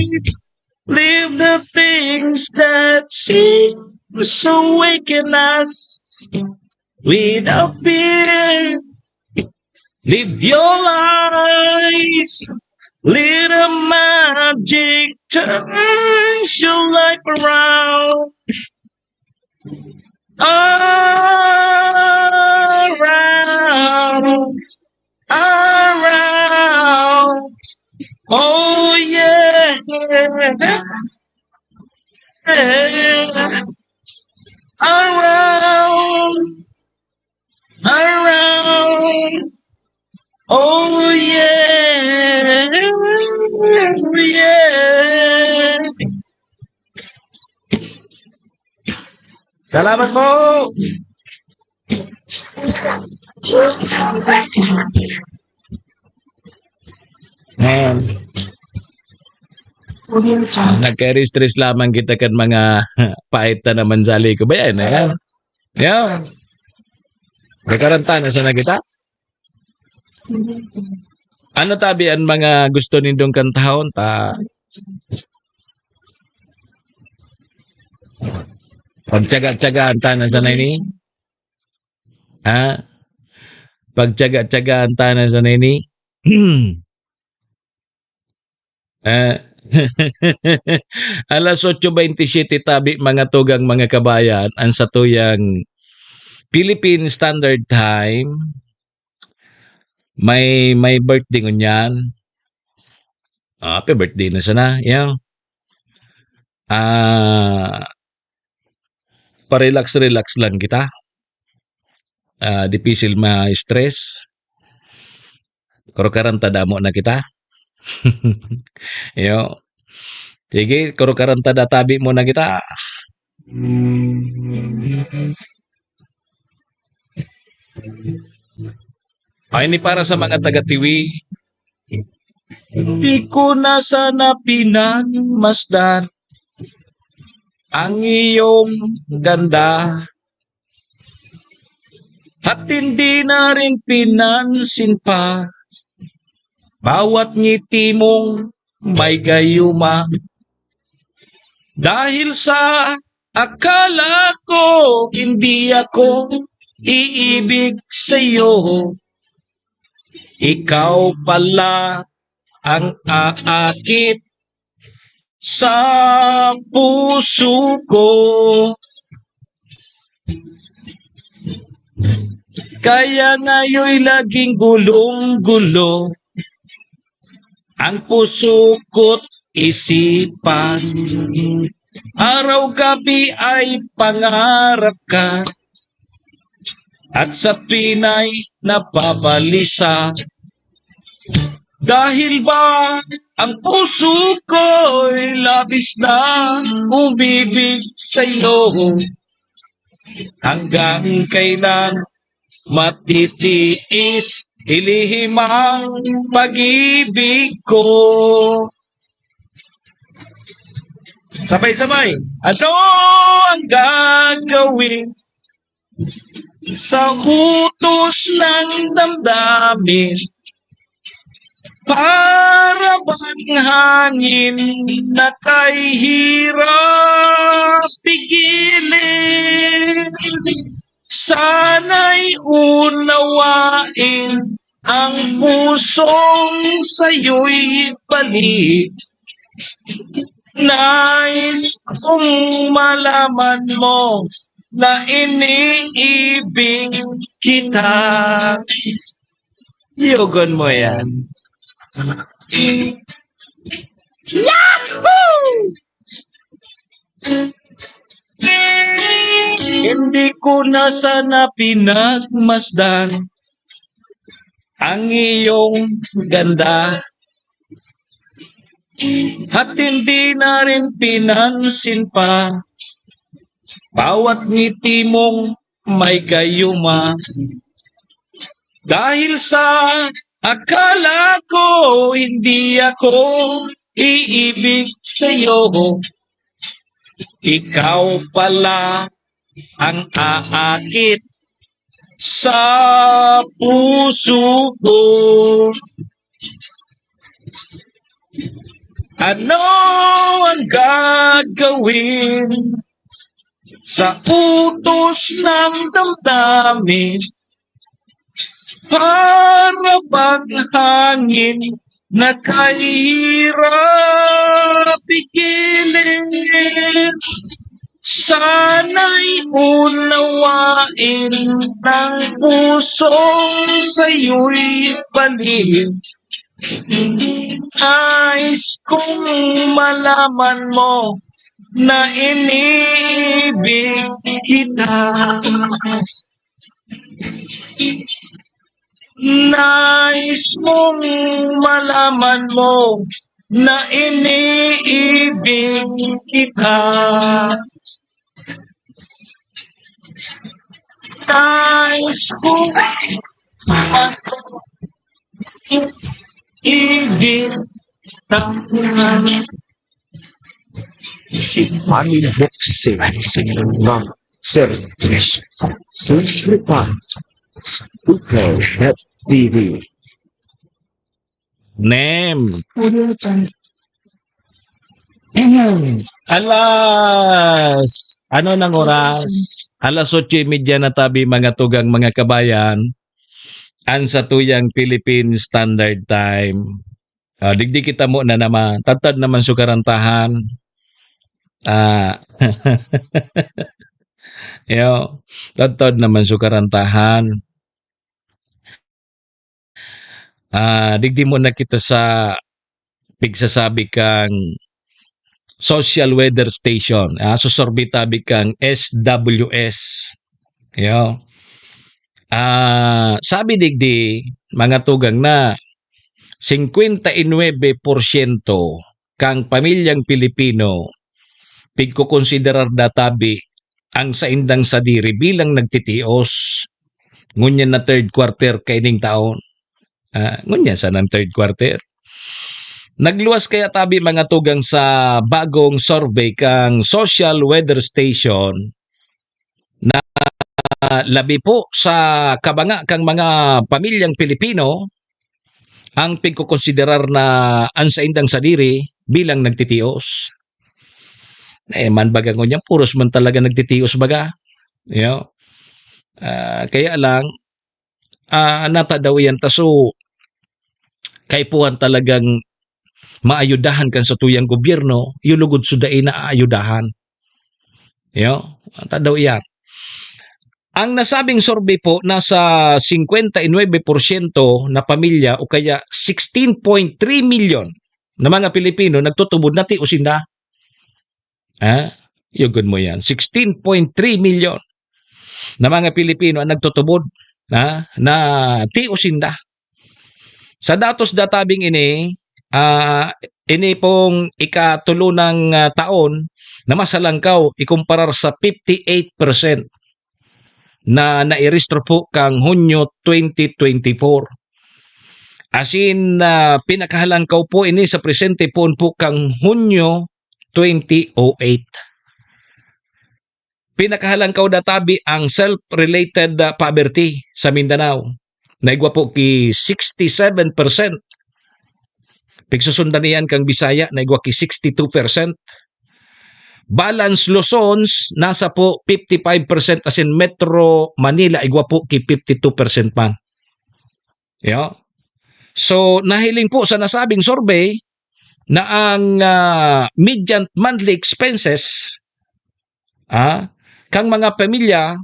Leave the things that seem so weaken us without fear. Live your lives. Let a magic turns your life around. Around, around, oh yeah. Around, around, oh yeah, yeah. Salamat po. Ayan. Nagka-stress lamang kita kan mga pait na naman sa liko. Bayan, ayan. Yan. May karanta na sana kita. Ano tabi ang mga gusto nindong kantahon? Ta pagtsaga-tsagaan ta na sana ini. Ha? Pagtsaga-tsagaan ta na sana ini. Ah. Alas otso bentisiete tabi, mga tugang, mga kabayan, ang satuyang Philippine Standard Time. May, may birthday ngunyan. Ah, happy birthday na sana. Yan. Ah, pa-relax-relax lang kita. Ah, dipisil ma-stress. Kuro karanta damo na kita. Yo. Sige, kuro karanta da tabi mo na kita. Ay, ni para sa mga taga-Tiwi. Di ko na sana pinagmasdan ang iyong ganda. At hindi na rin pinansin pa bawat ngiti mong may gayuma. Dahil sa akala ko, hindi ako iibig sa'yo. Ikaw pala ang aakit sa puso ko. Kaya ngayon'y laging gulong-gulo ang puso ko't isipan. Araw-gabi ay pangarap ka at sa tuwin ay napabalisa. Dahil ba ang puso ko'y labis na umibig sa'yo? Hanggang kailan matitiis, ilihim ang pag-ibig ko? Sabay-sabay. Ano ang gagawin sa utos ng damdamin? Para bang hangin na kay hirap pigilin. Sana'y unawain ang pusong sa'yo'y balik. Nais kong malaman mo na iniibig kita. Yogon mo yan. Yahoo! Hindi ko na sana pinagmasdan ang iyong ganda. At hindi na rin pinansin pa bawat ngiti mong may gayuma. Dahil sa akala ko hindi ako iibig sa'yo, ikaw pala ang aakit sa puso ko. Ano ang gagawin sa utos ng damdamin? Para bang hangin na kay hirap pigilin. Sana'y unawain ng pusong sa'yo'y palihim. Nais kong malaman mo na iniibig kita. Nais mong malaman mo na iniibig kita. Nais kong malaman mo na iniibig kita. Si Manny Boxing, si Ma'am Sir Trish, siyempre pa, Speaker Head T V. Nem. Pulutan. Ahem. Alas, ano nang oras? Alas otso y media na tabi, mga tugang, mga kabayan. An satuyang Philippine Standard Time. Ah, digdi kita mo na naman. Tadtad naman su karantahan. Ah, yo, tadtad naman su karantahan. Ah, digdi mo na kita sa pigsasabi kang Social Weather Station. Ah, susurbi tabi kang S W S. Yo. Ah, sabi digdi, mga tugang, na singkwenta y nuebe porsyento kan pamilyang Pilipino pigkokonsiderar da tabi ang saindang sadiri bilang nagtitios ngunyan na third quarter kaining taon. Ah, ngunyan sanang third quarter. Nagluwas kaya tabi, mga tugang, sa bagong survey kang Social Weather Station na labi po sa kabanga kang mga pamilyang Pilipino ang pigkokonsiderar na an saindang sadiri bilang nagtitios. Eh, man baga ngunyan, puros man talaga nagtitios baga. You know? Ah, kaya lang, ah, natadaw yan ta, so, kaipuhan talagang maayudahan kan satuyang gobyerno, yung lugod su dai na aayudahan. Yo, natadaw yan. Ang nasabing survey po, nasa singkwenta y nuebe porsyento na pamilya o kaya sixteen point three million na mga Pilipino nagtutubod na tios sinda. Ha? Yugod mo yan. Sixteen point three million na mga Pilipino ang nagtutubod, ha? Na tios sinda. Sa datos databing ini, ah, ini pong ikatulo nang, ah, taon na mas halangkaw ikumparar sa fifty-eight percent na nairehistro po kang Hunyo twenty twenty-four. Asin, ah, pinakahalangkaw po ini sa presente poon po kang Hunyo twenty oh eight. Pinakahalangkaw databi ang self-related, ah, poverty sa Mindanao. Naigwa po ki sixty-seven percent. Pigsusundan iyan kang Bisaya, naigwa ki sixty-two percent. Balance Luzons, nasa po fifty-five percent, asin Metro Manila, igwa po ki fifty-two percent man. Yo. So, nahiling po sa nasabing survey na ang, ah, median monthly expenses, ah, kang mga pamilya,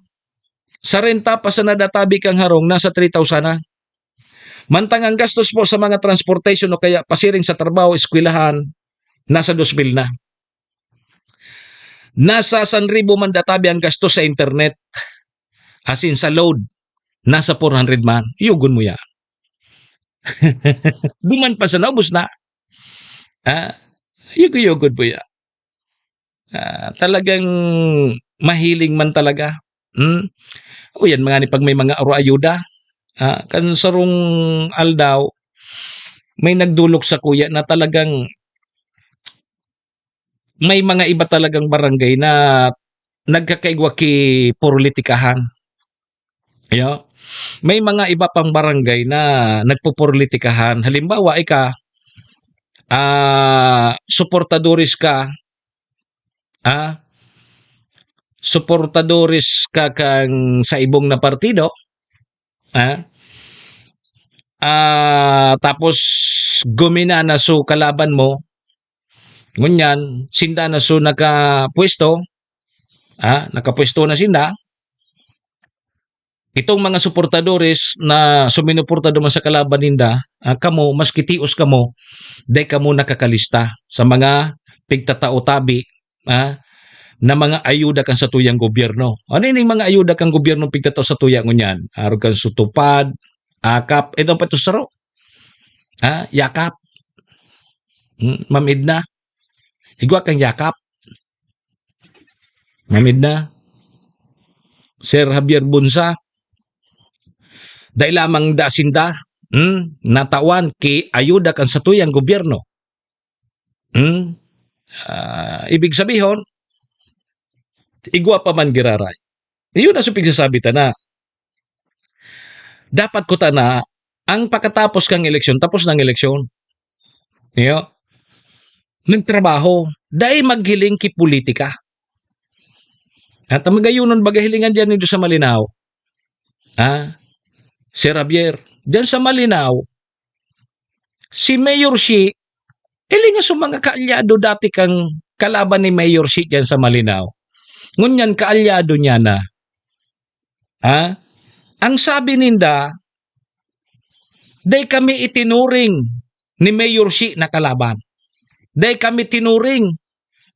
sa renta pa sana databi kang harong, nasa three thousand na. Mantang ang gastos po sa mga transportation o kaya pasiring sa trabaho, eskwelahan, nasa dos mil na. Nasa san ribo man databi ang gastos sa internet. Asin sa load, nasa four hundred man. Yugon mo yan. Duman pa sana, ubos na. Ah, yugo-yugod po yan. Ah, talagang mahiling man talaga. Hmm? O yan, mga ni pag may mga aro ayuda. Ah, kan sarong aldaw, may nagdulok sa kuya na talagang may mga iba talagang barangay na nagkakaigwa ki politikahan. Yo. May mga iba pang barangay na nagpopolitikahan. Halimbawa, ika, ah, suportadores ka, ah, suportadores ka kan sa ibong na partido, ah, ah, tapos gumina na su kalaban mo, ngunyan, sinda na su nakapwesto, Ah, nakapwesto na sinda. Itong mga suportadores na sumusuporta duman sa kalaban ninda, ah, kamo, maski tios kamo, dai kamo nakakalista sa mga pigtatao tabi, ah, na mga ayuda kan satuyang gobyerno. Ano ining mga ayuda kan gobyerno pigtatao satuya ngunyan? Arog kan Sutupad, akap, ito pa ito saro. Ah, yakap. Hmm, Ma'am Edna. Igwa kang yakap. Ma'am Edna. Sir Javier Bunsa. Dai lamang da sinda, hmm, natawan ki ayuda kan satuyang gobyerno. Hmm? Ah, ibig sabihon, igwa pa man giraray. Iyon ang pigsasabi ta na. Dapat kuta na, ang pakatapos kang eleksyon, tapos ng eleksyon. Iyo. Magtrabaho. Dai maghiling ki politika. At ang magayunon, baga hilingan diyan nindo sa Malinao. Ah, Sir Javier, diyan sa Malinao, si Mayor Shi, ilinga sa mga kaalyado dati kang kalaban ni Mayor Shi diyan sa Malinao. Ngunyan, kaalyado niya na. Ha? Ang sabi ninda, dai kami itinuring ni Mayor Shi na kalaban. Dai kami tinuring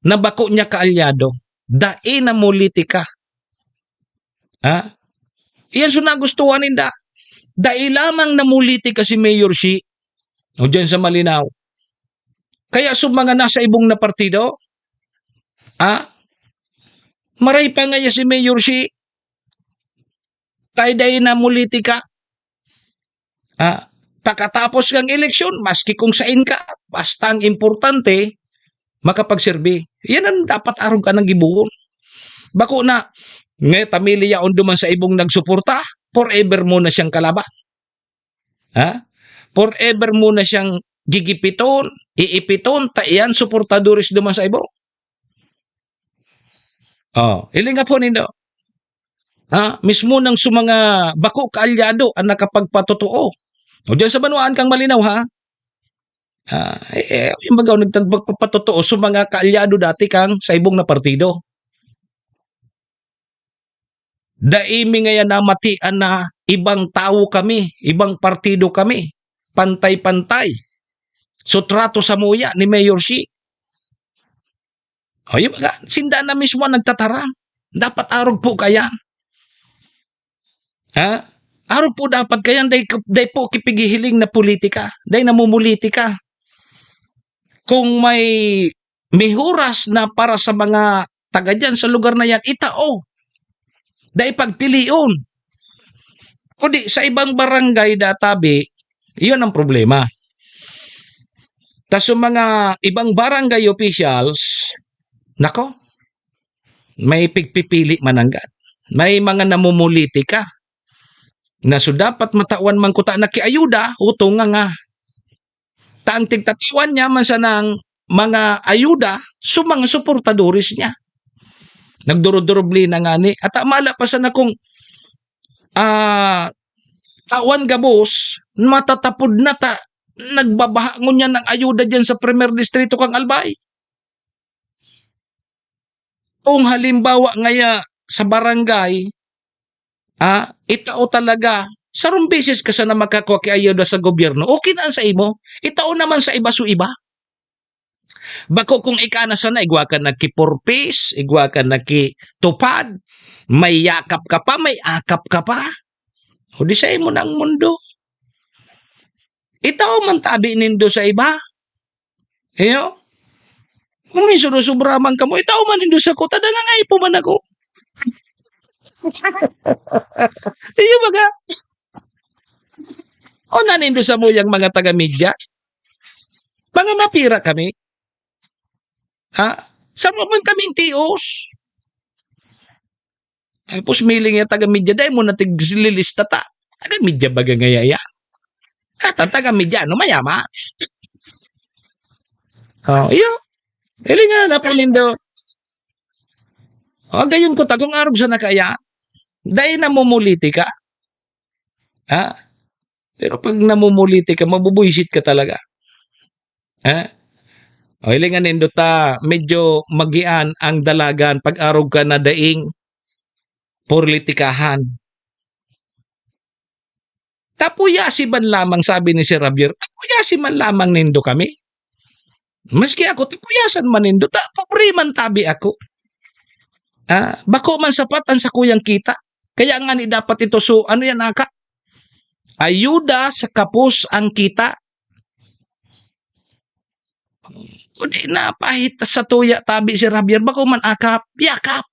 na bako niya kaalyado. Dai na mulitika. Ha? Iyan so nagustuhan ninda. Dai lamang na mulitika si Mayor Shi. O diyan sa Malinao. Kaya sa mga nasa ibong na partido, ha? Maray pa ngaya si Mayor Shi. Tay dai na mulitika. Ah, pakatapos kang eleksyon, maski kung sain ka, basta ang importante, makapagserbi. Yan ang dapat arog ka nang gibohon. Bako na, nga tamili yaon duman sa ibong nagsuporta, forever mo na siyang kalaban. Ha? Forever mo na siyang gigipiton, iipiton, ta iyan suportadores duman sa ibong. Oh, ilinga po nindo. Ha? Mismo nang sa mga bako kaalyado ang nakapagpatotoo. O diyan sa banwaan kang Malinao, ha? Ah, eh, eh, yung baga, nagtagpagpapatotoo sa mga kaalyado dati kang sa ibong na partido. Dai mi ngayan namatian na ibang tawo kami, ibang partido kami, pantay-pantay. So, trato samuya ni Mayor Shi. O, yung baga, sinda na mismo ang nagtataram. Dapat arog po kayan. Ha? Arog po dapat kayan, dai, dai po kipighihiling na politika, dai namumulitika. Kung may mihuras na para sa mga taga diyan sa lugar na yan, itao. Dai pagpilion. Kundi sa ibang barangay databi, iyon ang problema. Tas yung mga ibang barangay officials, nako, may pigpipili mananggad. May mga namumulitika na so dapat matawan man kuta na kiayuda, utong nga nga. Ta ang tigtatawan niya man sanang mga ayuda sa mga suportadores niya. Nagdurudurubli na ngani. At amala pa sana kung, ah, tawan gabos, matatapod na ta, nagbabaha ngunyan ang ayuda diyan sa Primer Distrito kang Albay. Kung halimbawa ngaya sa barangay, ah, itao talaga, sarong beses ka sana makakua ki ayuda sa gobyerno, okay na an sa imo. Itao naman sa iba, so iba. Bako kung ika na sana, igwa ka na ki Four Ps, igwa ka na ki Tupad, may yakap ka pa, may akap ka pa. O di sa imo na ang mundo. Itao man tabi nindo sa iba. Iyo? Kung may surusobra man kamo, itao man nindo sa kuta, dangangay po man ako. Iyo baga? O na nindo sa muyang mga taga-media? Mga mapira kami. Ha? Sama man kaming tios. Tapos miling yung taga-media, dahil mo na tiglilista ta. Taga-media baga ngaya yan? At ang taga-media, ano, mayaman? Oh, iyo. Dili nga na panindo. O, gayon ko ta, kung arog sa nakaya, dahil namumuliti ka. Ha? Pero pag namumuliti ka, mabubuisit ka talaga. Ha? O, hilingan nindo ta, medyo magian ang dalagan pag-arog ka na daing politikahan. "Tapuyasi man lamang," sabi ni Sir Javier, "tapuyasi man lamang nindo kami. Maski ako, tapuyasan man nindo, ta pobre man tabi ako. Ah, bako man sapat ang sakuyang kita. Kaya nga ni dapat ito, so, ano yan, aka? Ayuda sa kapos ang kita." Kundi napahit sa tuya tabi si Javier, bako man akap, yakap.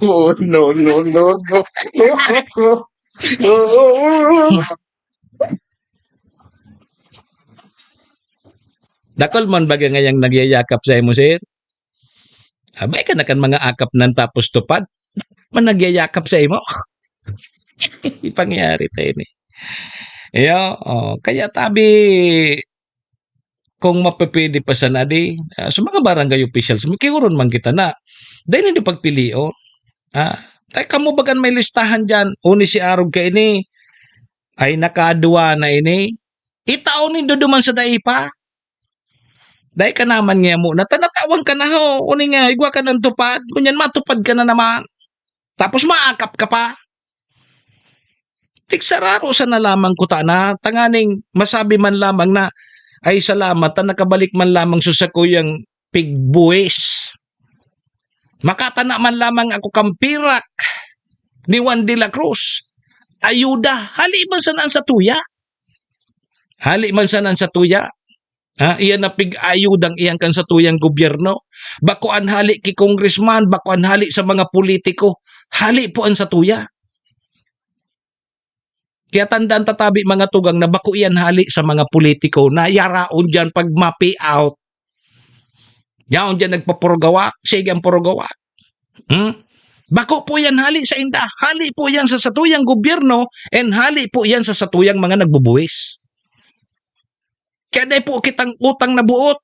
Oh, no, no, no, no. Dakul man baga ngayang nagyayakap sa imo, sir? Abay ka na kan mga akap nan tapos tupad. Man nagyayakap sa imo? Ipangyari tayo ni. Iyo, oh, kaya tabi, kung mapipili pa sana di, ah, sa mga barangay officials, makiuron man kita na. Dahil hindi pagpilion. Ah, tay kamo bagan may listahan diyan, uni si arog kaini, ay nakadwa na ini. Itao nindo duman sa daipa. Dai ka naman niya mo, nata-, natawan ka na ho, uni nga, igwa ka ng tupad, ngunyan matupad ka na naman. Tapos maakap ka pa. Tigsararo sana lamang kutana, tanganing masabi man lamang na, "Ay, salamat ta nakabalik man lamang sa sakuyang pigbuwis. Makatana man lamang ako kan pirak ni Juan de la Cruz. Ayuda, hali man sana an satuya. Hali man sana an satuya." Ha, iyan na pig-ayudang iyan kan satuyang gobyerno. Bako an hali ki congressman, bako an hali sa mga politiko. Hali po an satuya. Kaya tandaan ta tabi, mga tugang, na bako iyan hali sa mga politiko na yaraon diyan pag ma-pay out. Yaon diyan nagpapurugawak, sige ang purugawak. Hmm? Bako po yan hali sa inda. Hali po yan sa satuyang gobyerno and hali po yan sa satuyang mga nagbubuwis. Kaya dai po kitang utang na buot,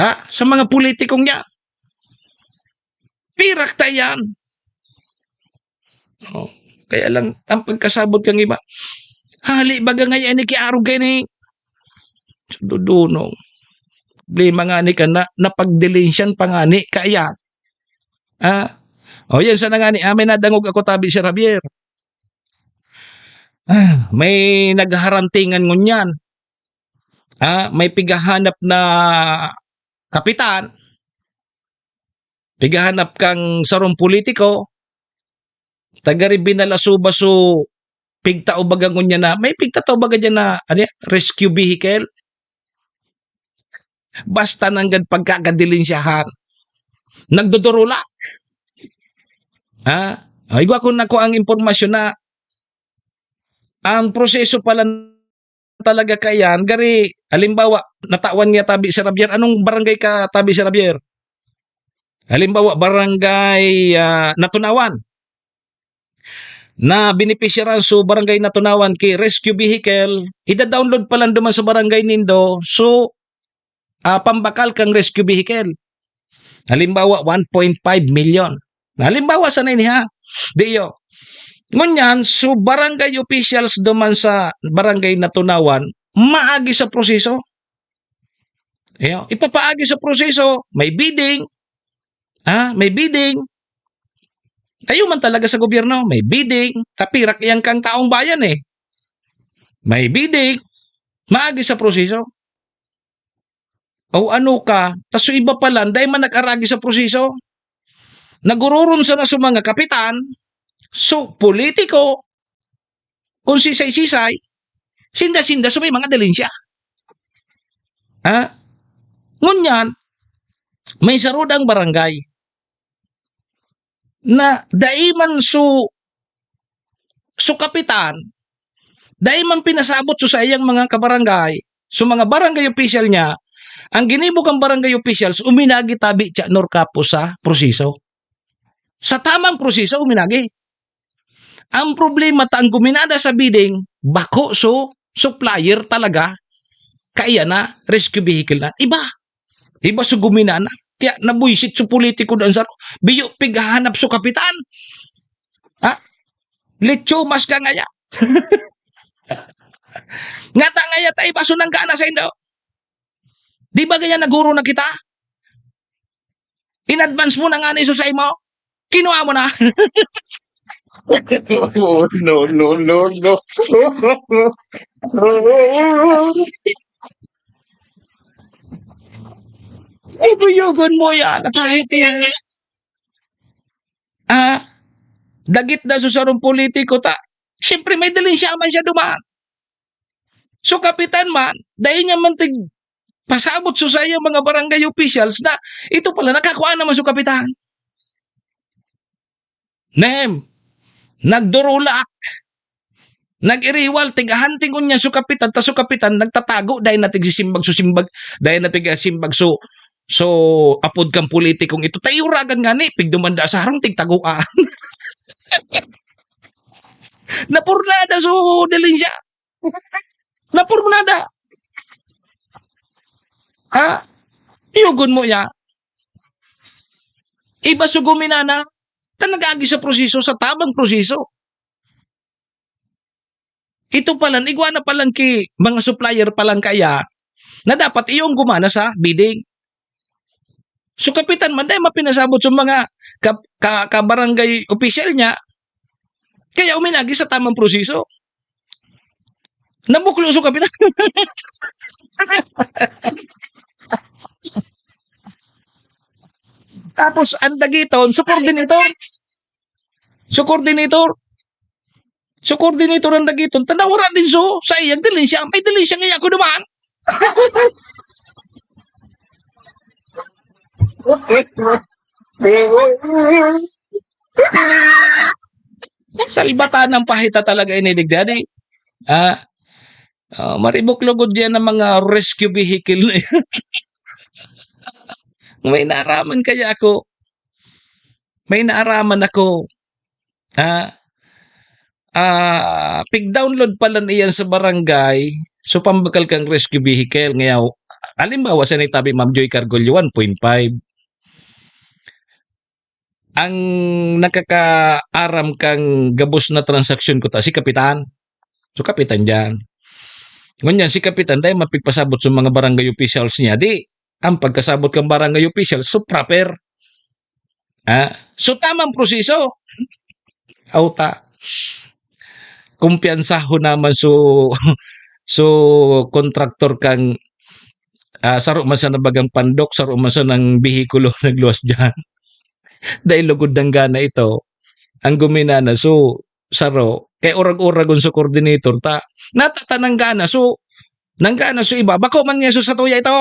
ha, sa mga politikong yan. Pirak ta yan. Oh, kaya lang, ang pagkasabot kang iba, hali baga ngayon ni kiarog kayo ni Dudunong. Problema nga ni ka na, napagdelinsyan pa nga ni kaya. Ah, o yan sana nga ni, ah, may nadangog ako tabi si Javier. Ah, may nagharantingan ngunyan. Ah, may pigahanap na kapitan, pigahanap kang sarong politiko, taga ri Binalasuba, so pigtao baga ngunyan na, may pigtatao baga diyan na, ano yan, rescue vehicle. Basta nanggad pagkakadilinsyahan, nagdodorula. Ha? Ay, igwa ko na ko ang impormasyon na ang proseso pala talaga kaiyan, gari, halimbawa, natawan niya tabi si Javier. Anong barangay ka tabi si Javier? Halimbawa, barangay, ah, Natunawan. Na benepisyaran so barangay Natunawan ki rescue vehicle, ida-download pa lang duman sa barangay nindo, so, ah, pambakal kang rescue vehicle. Halimbawa, one point five million. Halimbawa sana ini, ha? Diyo. Ngunyan, so barangay officials duman sa barangay Natunawan, maagi sa proseso. Iyo, ipapaagi sa proseso, may bidding. Ha? May bidding. Kayo man talaga sa gobyerno, may bidding. Tapirak iyang kang taong bayan eh. May bidding. Maagi sa proseso. O ano ka, tas so iba pa lang, dai man nag-aragi sa proseso. Nagururon sana so mga kapitan, so politiko, kung sisay-sisay, sinda-sinda so may mga delinsya. Ha? Ngunyan, may sarudang barangay na dai man so, so kapitan, dai man pinasabot so saiyang mga kabarangay, so mga barangay official niya, ang ginibo kan barangay officials, uminagi tabi siya nor kapo sa proseso. Sa tamang proseso, uminagi. Ang problema ta, ang guminada sa bidding, bako so supplier talaga, kaya na rescue vehicle na. Iba. Iba so guminana. Kaya nabuisit so politiko dan sa biyo pighahanap so kapitan. Ha? Lechomas ka ngaya. Ngata ngaya ta iba so nanggana sa indo. Di ba ganyan naguro na kita? In-advance mo na nga ni sa imo? Kinuha mo na? No, no, no, no. Ibuyogon mo yan. Kahit yan. Ah, dagit na sa sarong politiko ta. Siyempre, may dilinsya man siya duman. So, kapitan man, dahil niya man tig pasabot so sa iyang mga barangay officials na ito pala, nakakua naman so kapitan. Nem, nagdurulak, nag-iriwal, tigahan tingon niya so kapitan, ta so kapitan, nagtatago, dahil na tigsisimbag so simbag, dahil na tigsisimbag so, so apod kang politikong ito. Tayo ragan nga ni, pigdumanda sa harong tigtaguan. Napurnada so dilinsya. Napurnada. Ha? Yugon mo ya. Iba sugumin na ta nag-agi sa proseso, sa tamang proseso. Ito palan, igwa na palan ki mga supplier palan kaya na dapat iyong gumana sa bidding. So, kapitan man, dai mapinasabot sa mga ka, ka, ka-barangay official niya, kaya uminagi sa tamang proseso. Nabuklo so kapitan. Tapos, ang dagiton, so coordinator. So coordinator. So coordinator ang dagiton. Tanaw ra din so, sa iyang dilinsya. May dilinsya nga ako naman. Salbatan ng pahita talaga ini, digdadi. Ah, ah, maribok lugod yan ng mga rescue vehicle na yan. May naaraman kaya ako. May naaraman ako. Ah, ah, pig-download pala niyan sa barangay. So, pambakal kang rescue vehicle. Ngayon, halimbawa, sa nitabi, Ma'am Joy Cargollo, one point five. Ang nakakaaram kang gabos na transaksyon ko ta, si Kapitan. So, Kapitan dyan. Ngunyan, si Kapitan, dahil mapigpasabot sa mga barangay officials niya, di, ang pagkasabot kang barangay official, so proper. Ah, so tamang proseso. Auta. Kumpiyansaho naman so, so kontraktor kang, ah, saro man sa nabagang pandok, saro man sa nang behikulo nagluwas diyan. Dahil lugod ng gana ito, ang guminana, so, saro, kay urag-uragon sa coordinator ta. Natatanang gana, so, nanggana so iba, bako man niya so satuya ito.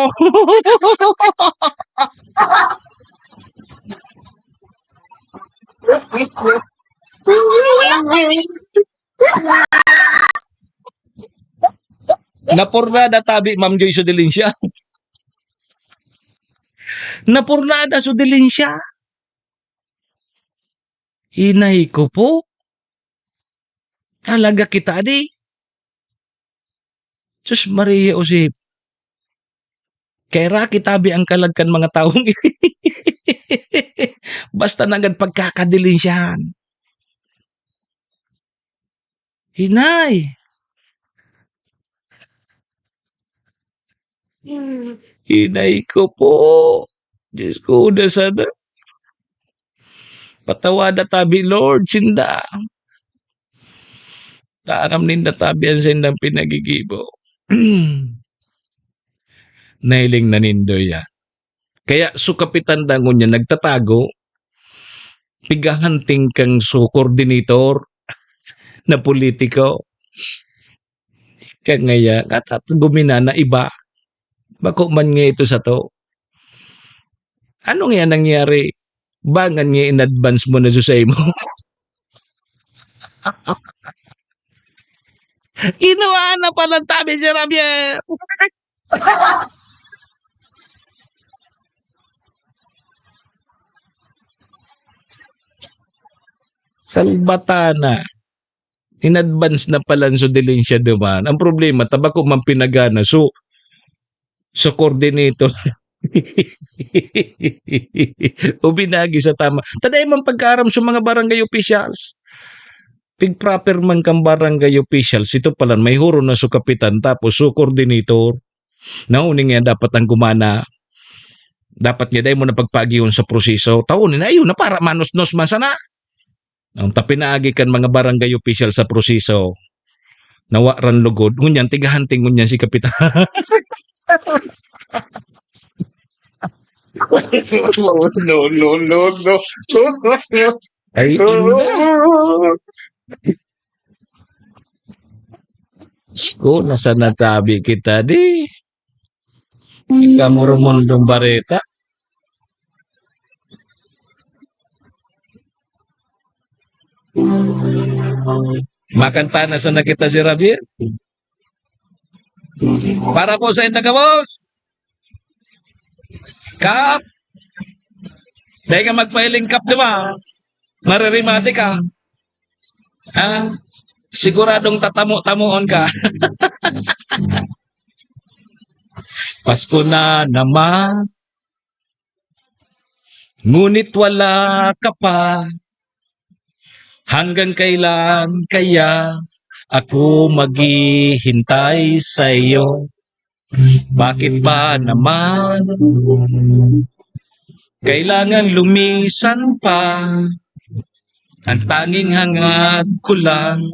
Napurnada tabi, Ma'am Joy, so dilin siya. Napurnada so dilin siya. Hinay ko po. Talaga kita di. Sus Maria Josep. Kaya ra kita bi ang kalag kan mga tawong basta nanggad pagkakadilinsyahan. Hinay. Hinay ko po. Diyos ko, una sana. Patawada tabi, Lord, sinda. Taram ninda tabi ang sindang pinagigibo. Nahiling na nindo yan. Kaya so kapitan dangon niya nagtatago, pigahanting kang so coordinator na politiko. Kaya ngaya, katatago mi na na iba. Bako man nga ito sa to. Ano nga nangyari? Bangan nga in-advance mo na sa imo. Kinuha na pala tabi si Javier. Salbatana. In-advance na pala so dilin siya duman. Ang problema, tabako man pinagana. So, so coordinator. O binagi sa tama. Taday man pagkaaram sa mga barangay officials. Pig proper man kang barangay officials, ito pala, may huro na so kapitan, tapos so coordinator. Nauni nga dapat ang gumana, dapat nga dai mo na pagpaagihon sa proseso. Taon na, ayun na, para manusnos man sana. Ang tapinaagi kan mga barangay opisyal sa proseso, nawa ran lugod. Ngunyan, tigahanting ngunyan si Kapitan. No, no, no, no, no. Ay, inda. Ko, nasa natabi kita, di. Kamurumundong bareta. Makanta na sana kita si Javier. Para po sa inda, gabos. Kap. Dahil ka magpahiling kap, di ba? Maririmati ka. Ah, siguradong tatamo-tamoon ka. Pasko na naman. Ngunit wala ka pa. Hanggang kailan kaya ako maghihintay sa iyo? Bakit ba naman kailangan lumisan pa? Ang tanging hangad ko lang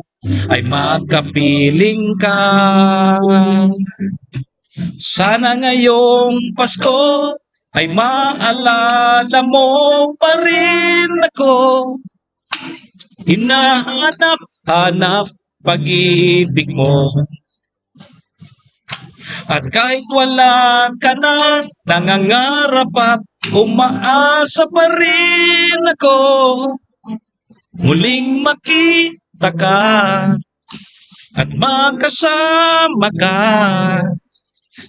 ay makapiling ka. Sana ngayong Pasko ay maalala mo pa rin ako. Hinahanap-hanap pag-ibig mo. At kahit wala ka na, nangangarap at umaasa pa rin ako. Muling makita ka at makasama ka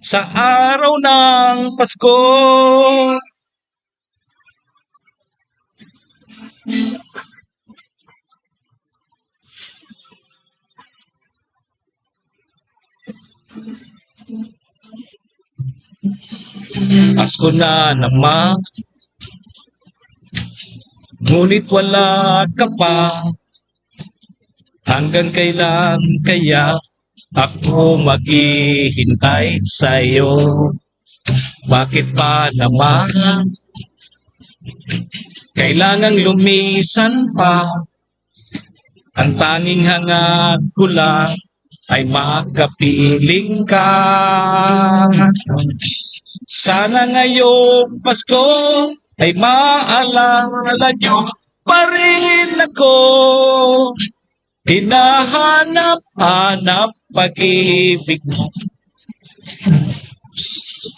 sa araw ng Pasko. Pasko na naman, ngunit wala ka pa. Hanggang kailan kaya ako maghihintay sa iyo? Bakit pa naman kailangang lumisan pa? Ang tanging hangad ko lang ay makapiling ka. Sana ngayong Pasko ay maalala niyo pa rin ako. Hinahanap-hanap pag-ibig mo.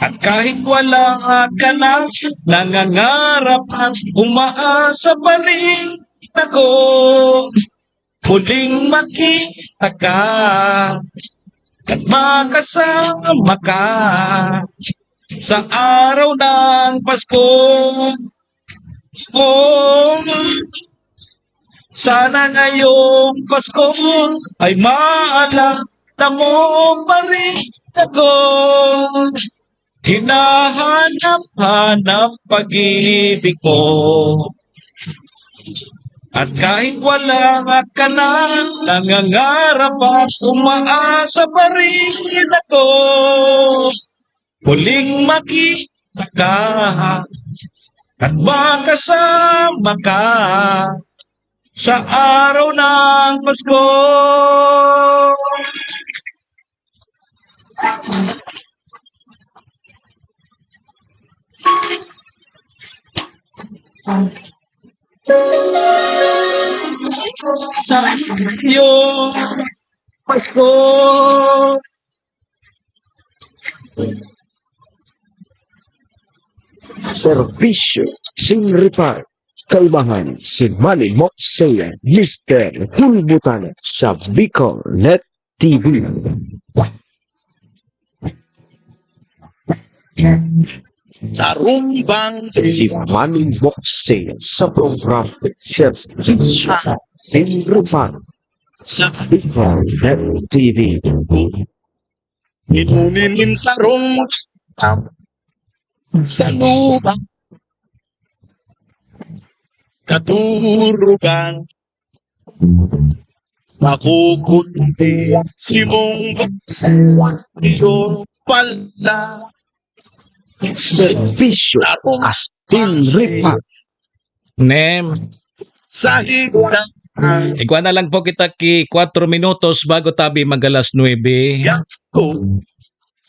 At kahit wala ka na, nangangarap at umaasa pa rin ako. Muling makita ka at makasama ka sa araw ng Pasko. Oh, sana ngayong Pasko ay maalala mo pa rin ako. Hinahanap-hanap pag-ibig mo. At kahit wala ka na, nangangarap at umaasa pa rin ako. Muling makita ka at makasama ka sa araw ng Pasko. Sa iyo, Pasko. Serbisyo sin reparo. Kaimahan si Manny Moxea, Mister Hulbutan sa Bicol Net T V. Sa rumbang si Manny Moxea sa programa Serbisyo sin reparo sa Bicol Net T V. Inunin nin sarong sa lupa. Katurugan. Makukundi si mong boses, iyo. pala. Serbisyo. Sa kung asin ripa. Nem. Sa higdaan. Igwa na lang po kita ki kwatro minutos bago tabi mag alas nuebe. Yan ko.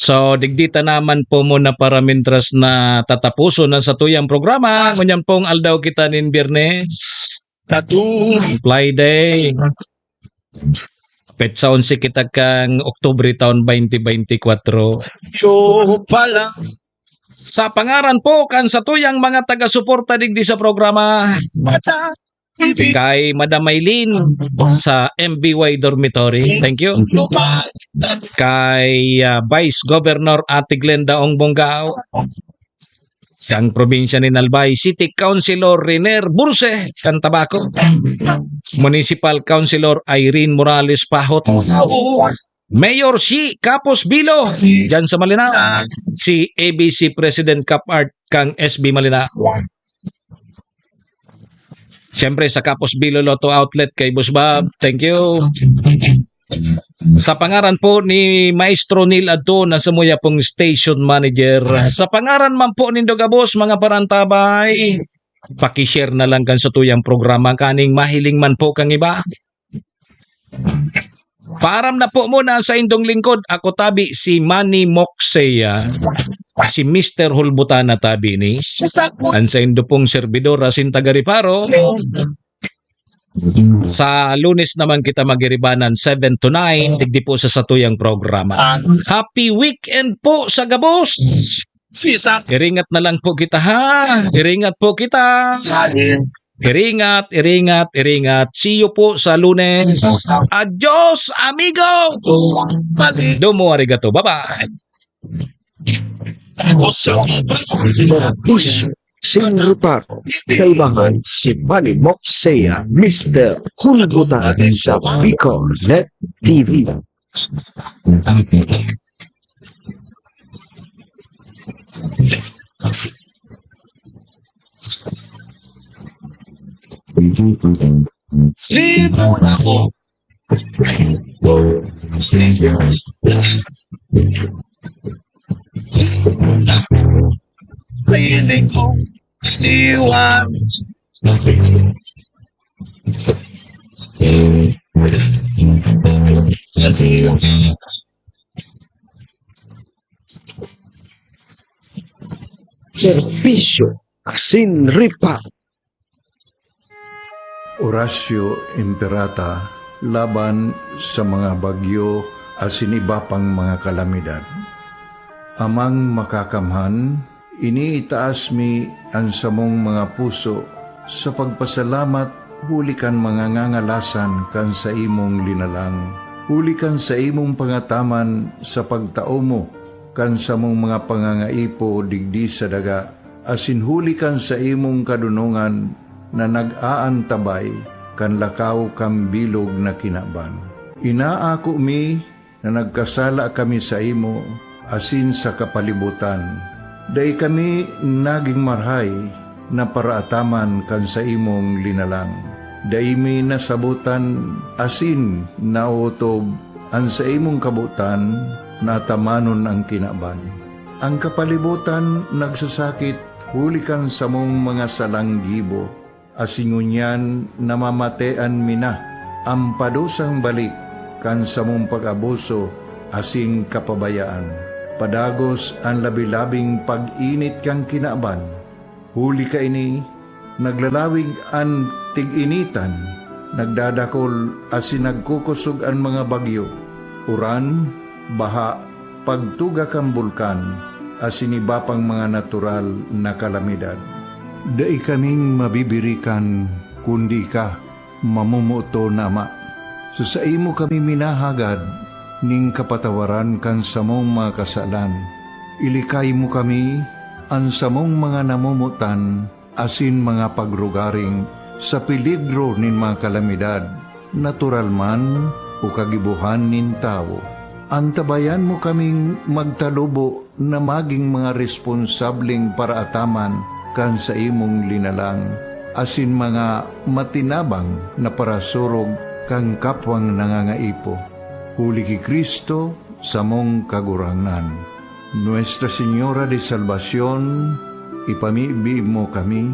So, digdi ta naman po muna para mintras na tatapuson ang satuyang programa. Ngunyan pong aldaw kita nin Biyernes. Tattoo. Friday. Petsa onse kita kang Oktubre taon twenty twenty-four. Yo pala. Sa pangaran po kan satuyang mga taga-suporta digdi sa programa. Mata. Kay Madam Maylin sa M B Y Dormitory. Thank you. Kay, ah, Vice Governor Ate Glenda Ong Bongao. Sang probinsya nin Albay, City Councilor Riner Burse kan Tabaco, Municipal Councilor Irene Morales Pahot, Mayor Shi Capos Bilo diyan sa Malinao, si A B C President Cap Art kang S B Malinao. Siyempre, sa Capos Bilo Lotto Outlet kay Boss Bob. Thank you. Sa pangaran po ni Maestro Neil Adto na samuya pong station manager. Sa pangaran man po nindo gabos, mga parantabay, paki-share na lang kan satuyang programa kaning mahiling man po kang iba. Paaram na po muna sa indong lingkod. Ako tabi si Manny Moxey, ah. Si Mister Hulbutana tabi ni. An saindo pong servidor asin taga Reparo. Sa Lunes naman kita magiribanan, seven to nine, digdi po sa satuyang programa. Happy weekend po sa gabos! Sisa. Iringat na lang po kita, ha? Iringat po kita. Salim. Iringat, iringat, iringat. See you po sa Lunes. Adios, amigo! Balik. Domo arigato. Bye-bye. Puso. Sin Reparo, kaibahan si Manny Moxey, Mister Hulbutana sa Bicol Net T V. Sino na mo? Sino na mo? Piling kong iniwan. Serbisyo asin ripa. Orasyo Imperata laban sa mga bagyo asin iba pang mga kalamidad. Amang Makakamhan, iniitaas mi an samong mga puso sa pagpasalamat huli kan mga ngangalasan kan saimong linalang, huli kan saimong pangataman sa pagtao mo kan samong mga pangangaipo digdi sa daga, asin huli kan saimong kadonongan na nag-aantabay kan lakaw kan bilog na kinaban. Inaako mi na nagkasala kami saimo asin sa kapalibotan. Dai kami nagin marahay na paraataman kan saimong linalang. Dai mi nasabotan asin naotob an saimong kabotan na atamanon an kinaban. An kapalibotan nagsasakit huli kan samong mga salang gibo, asin ngunyan namamatean mi na an padusang balik kan samong pag-abuso asin kapabayaan. Padagos an labi-labing pag-init kan kinaban. Huli kaini, naglalawig an tig-initan, nagdadakol asin nagkukosog an mga bagyo, uran, baha, pagtuga kan bulkan, asin iba pang mga natural na kalamidad. Dai kaming mabibirikan, kundi ika, mamomoton na Ama. Sa saimo kami minahagad nin kapatawaran kan samong mga kasalan. Ilikay mo kami, an samong mga namomotan, asin mga pagrugaring sa peligro nin mga kalamidad, natural man o kagibohan nin tawo. Antabayan mo kaming magtalubo na magin mga responsableng paraataman kan saimong linalang, asin mga matinabang na parasurog kan kapwang nangangaipo. Huli ki Cristo, samong Kagurangnan. Nuestra Señora de Salvacion, ipamibi mo kami.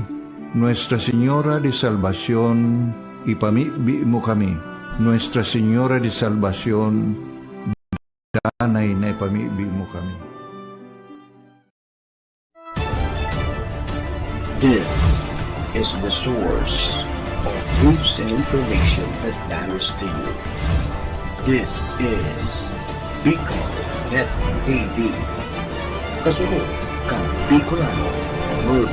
Nuestra Señora de Salvacion, ipamibi mo kami. Nuestra Señora de Salvacion, danay na ipamibi mo kami. This is the source of news and information that matters to you. This is Bicol Net T V. Kasunod kan Bicolano World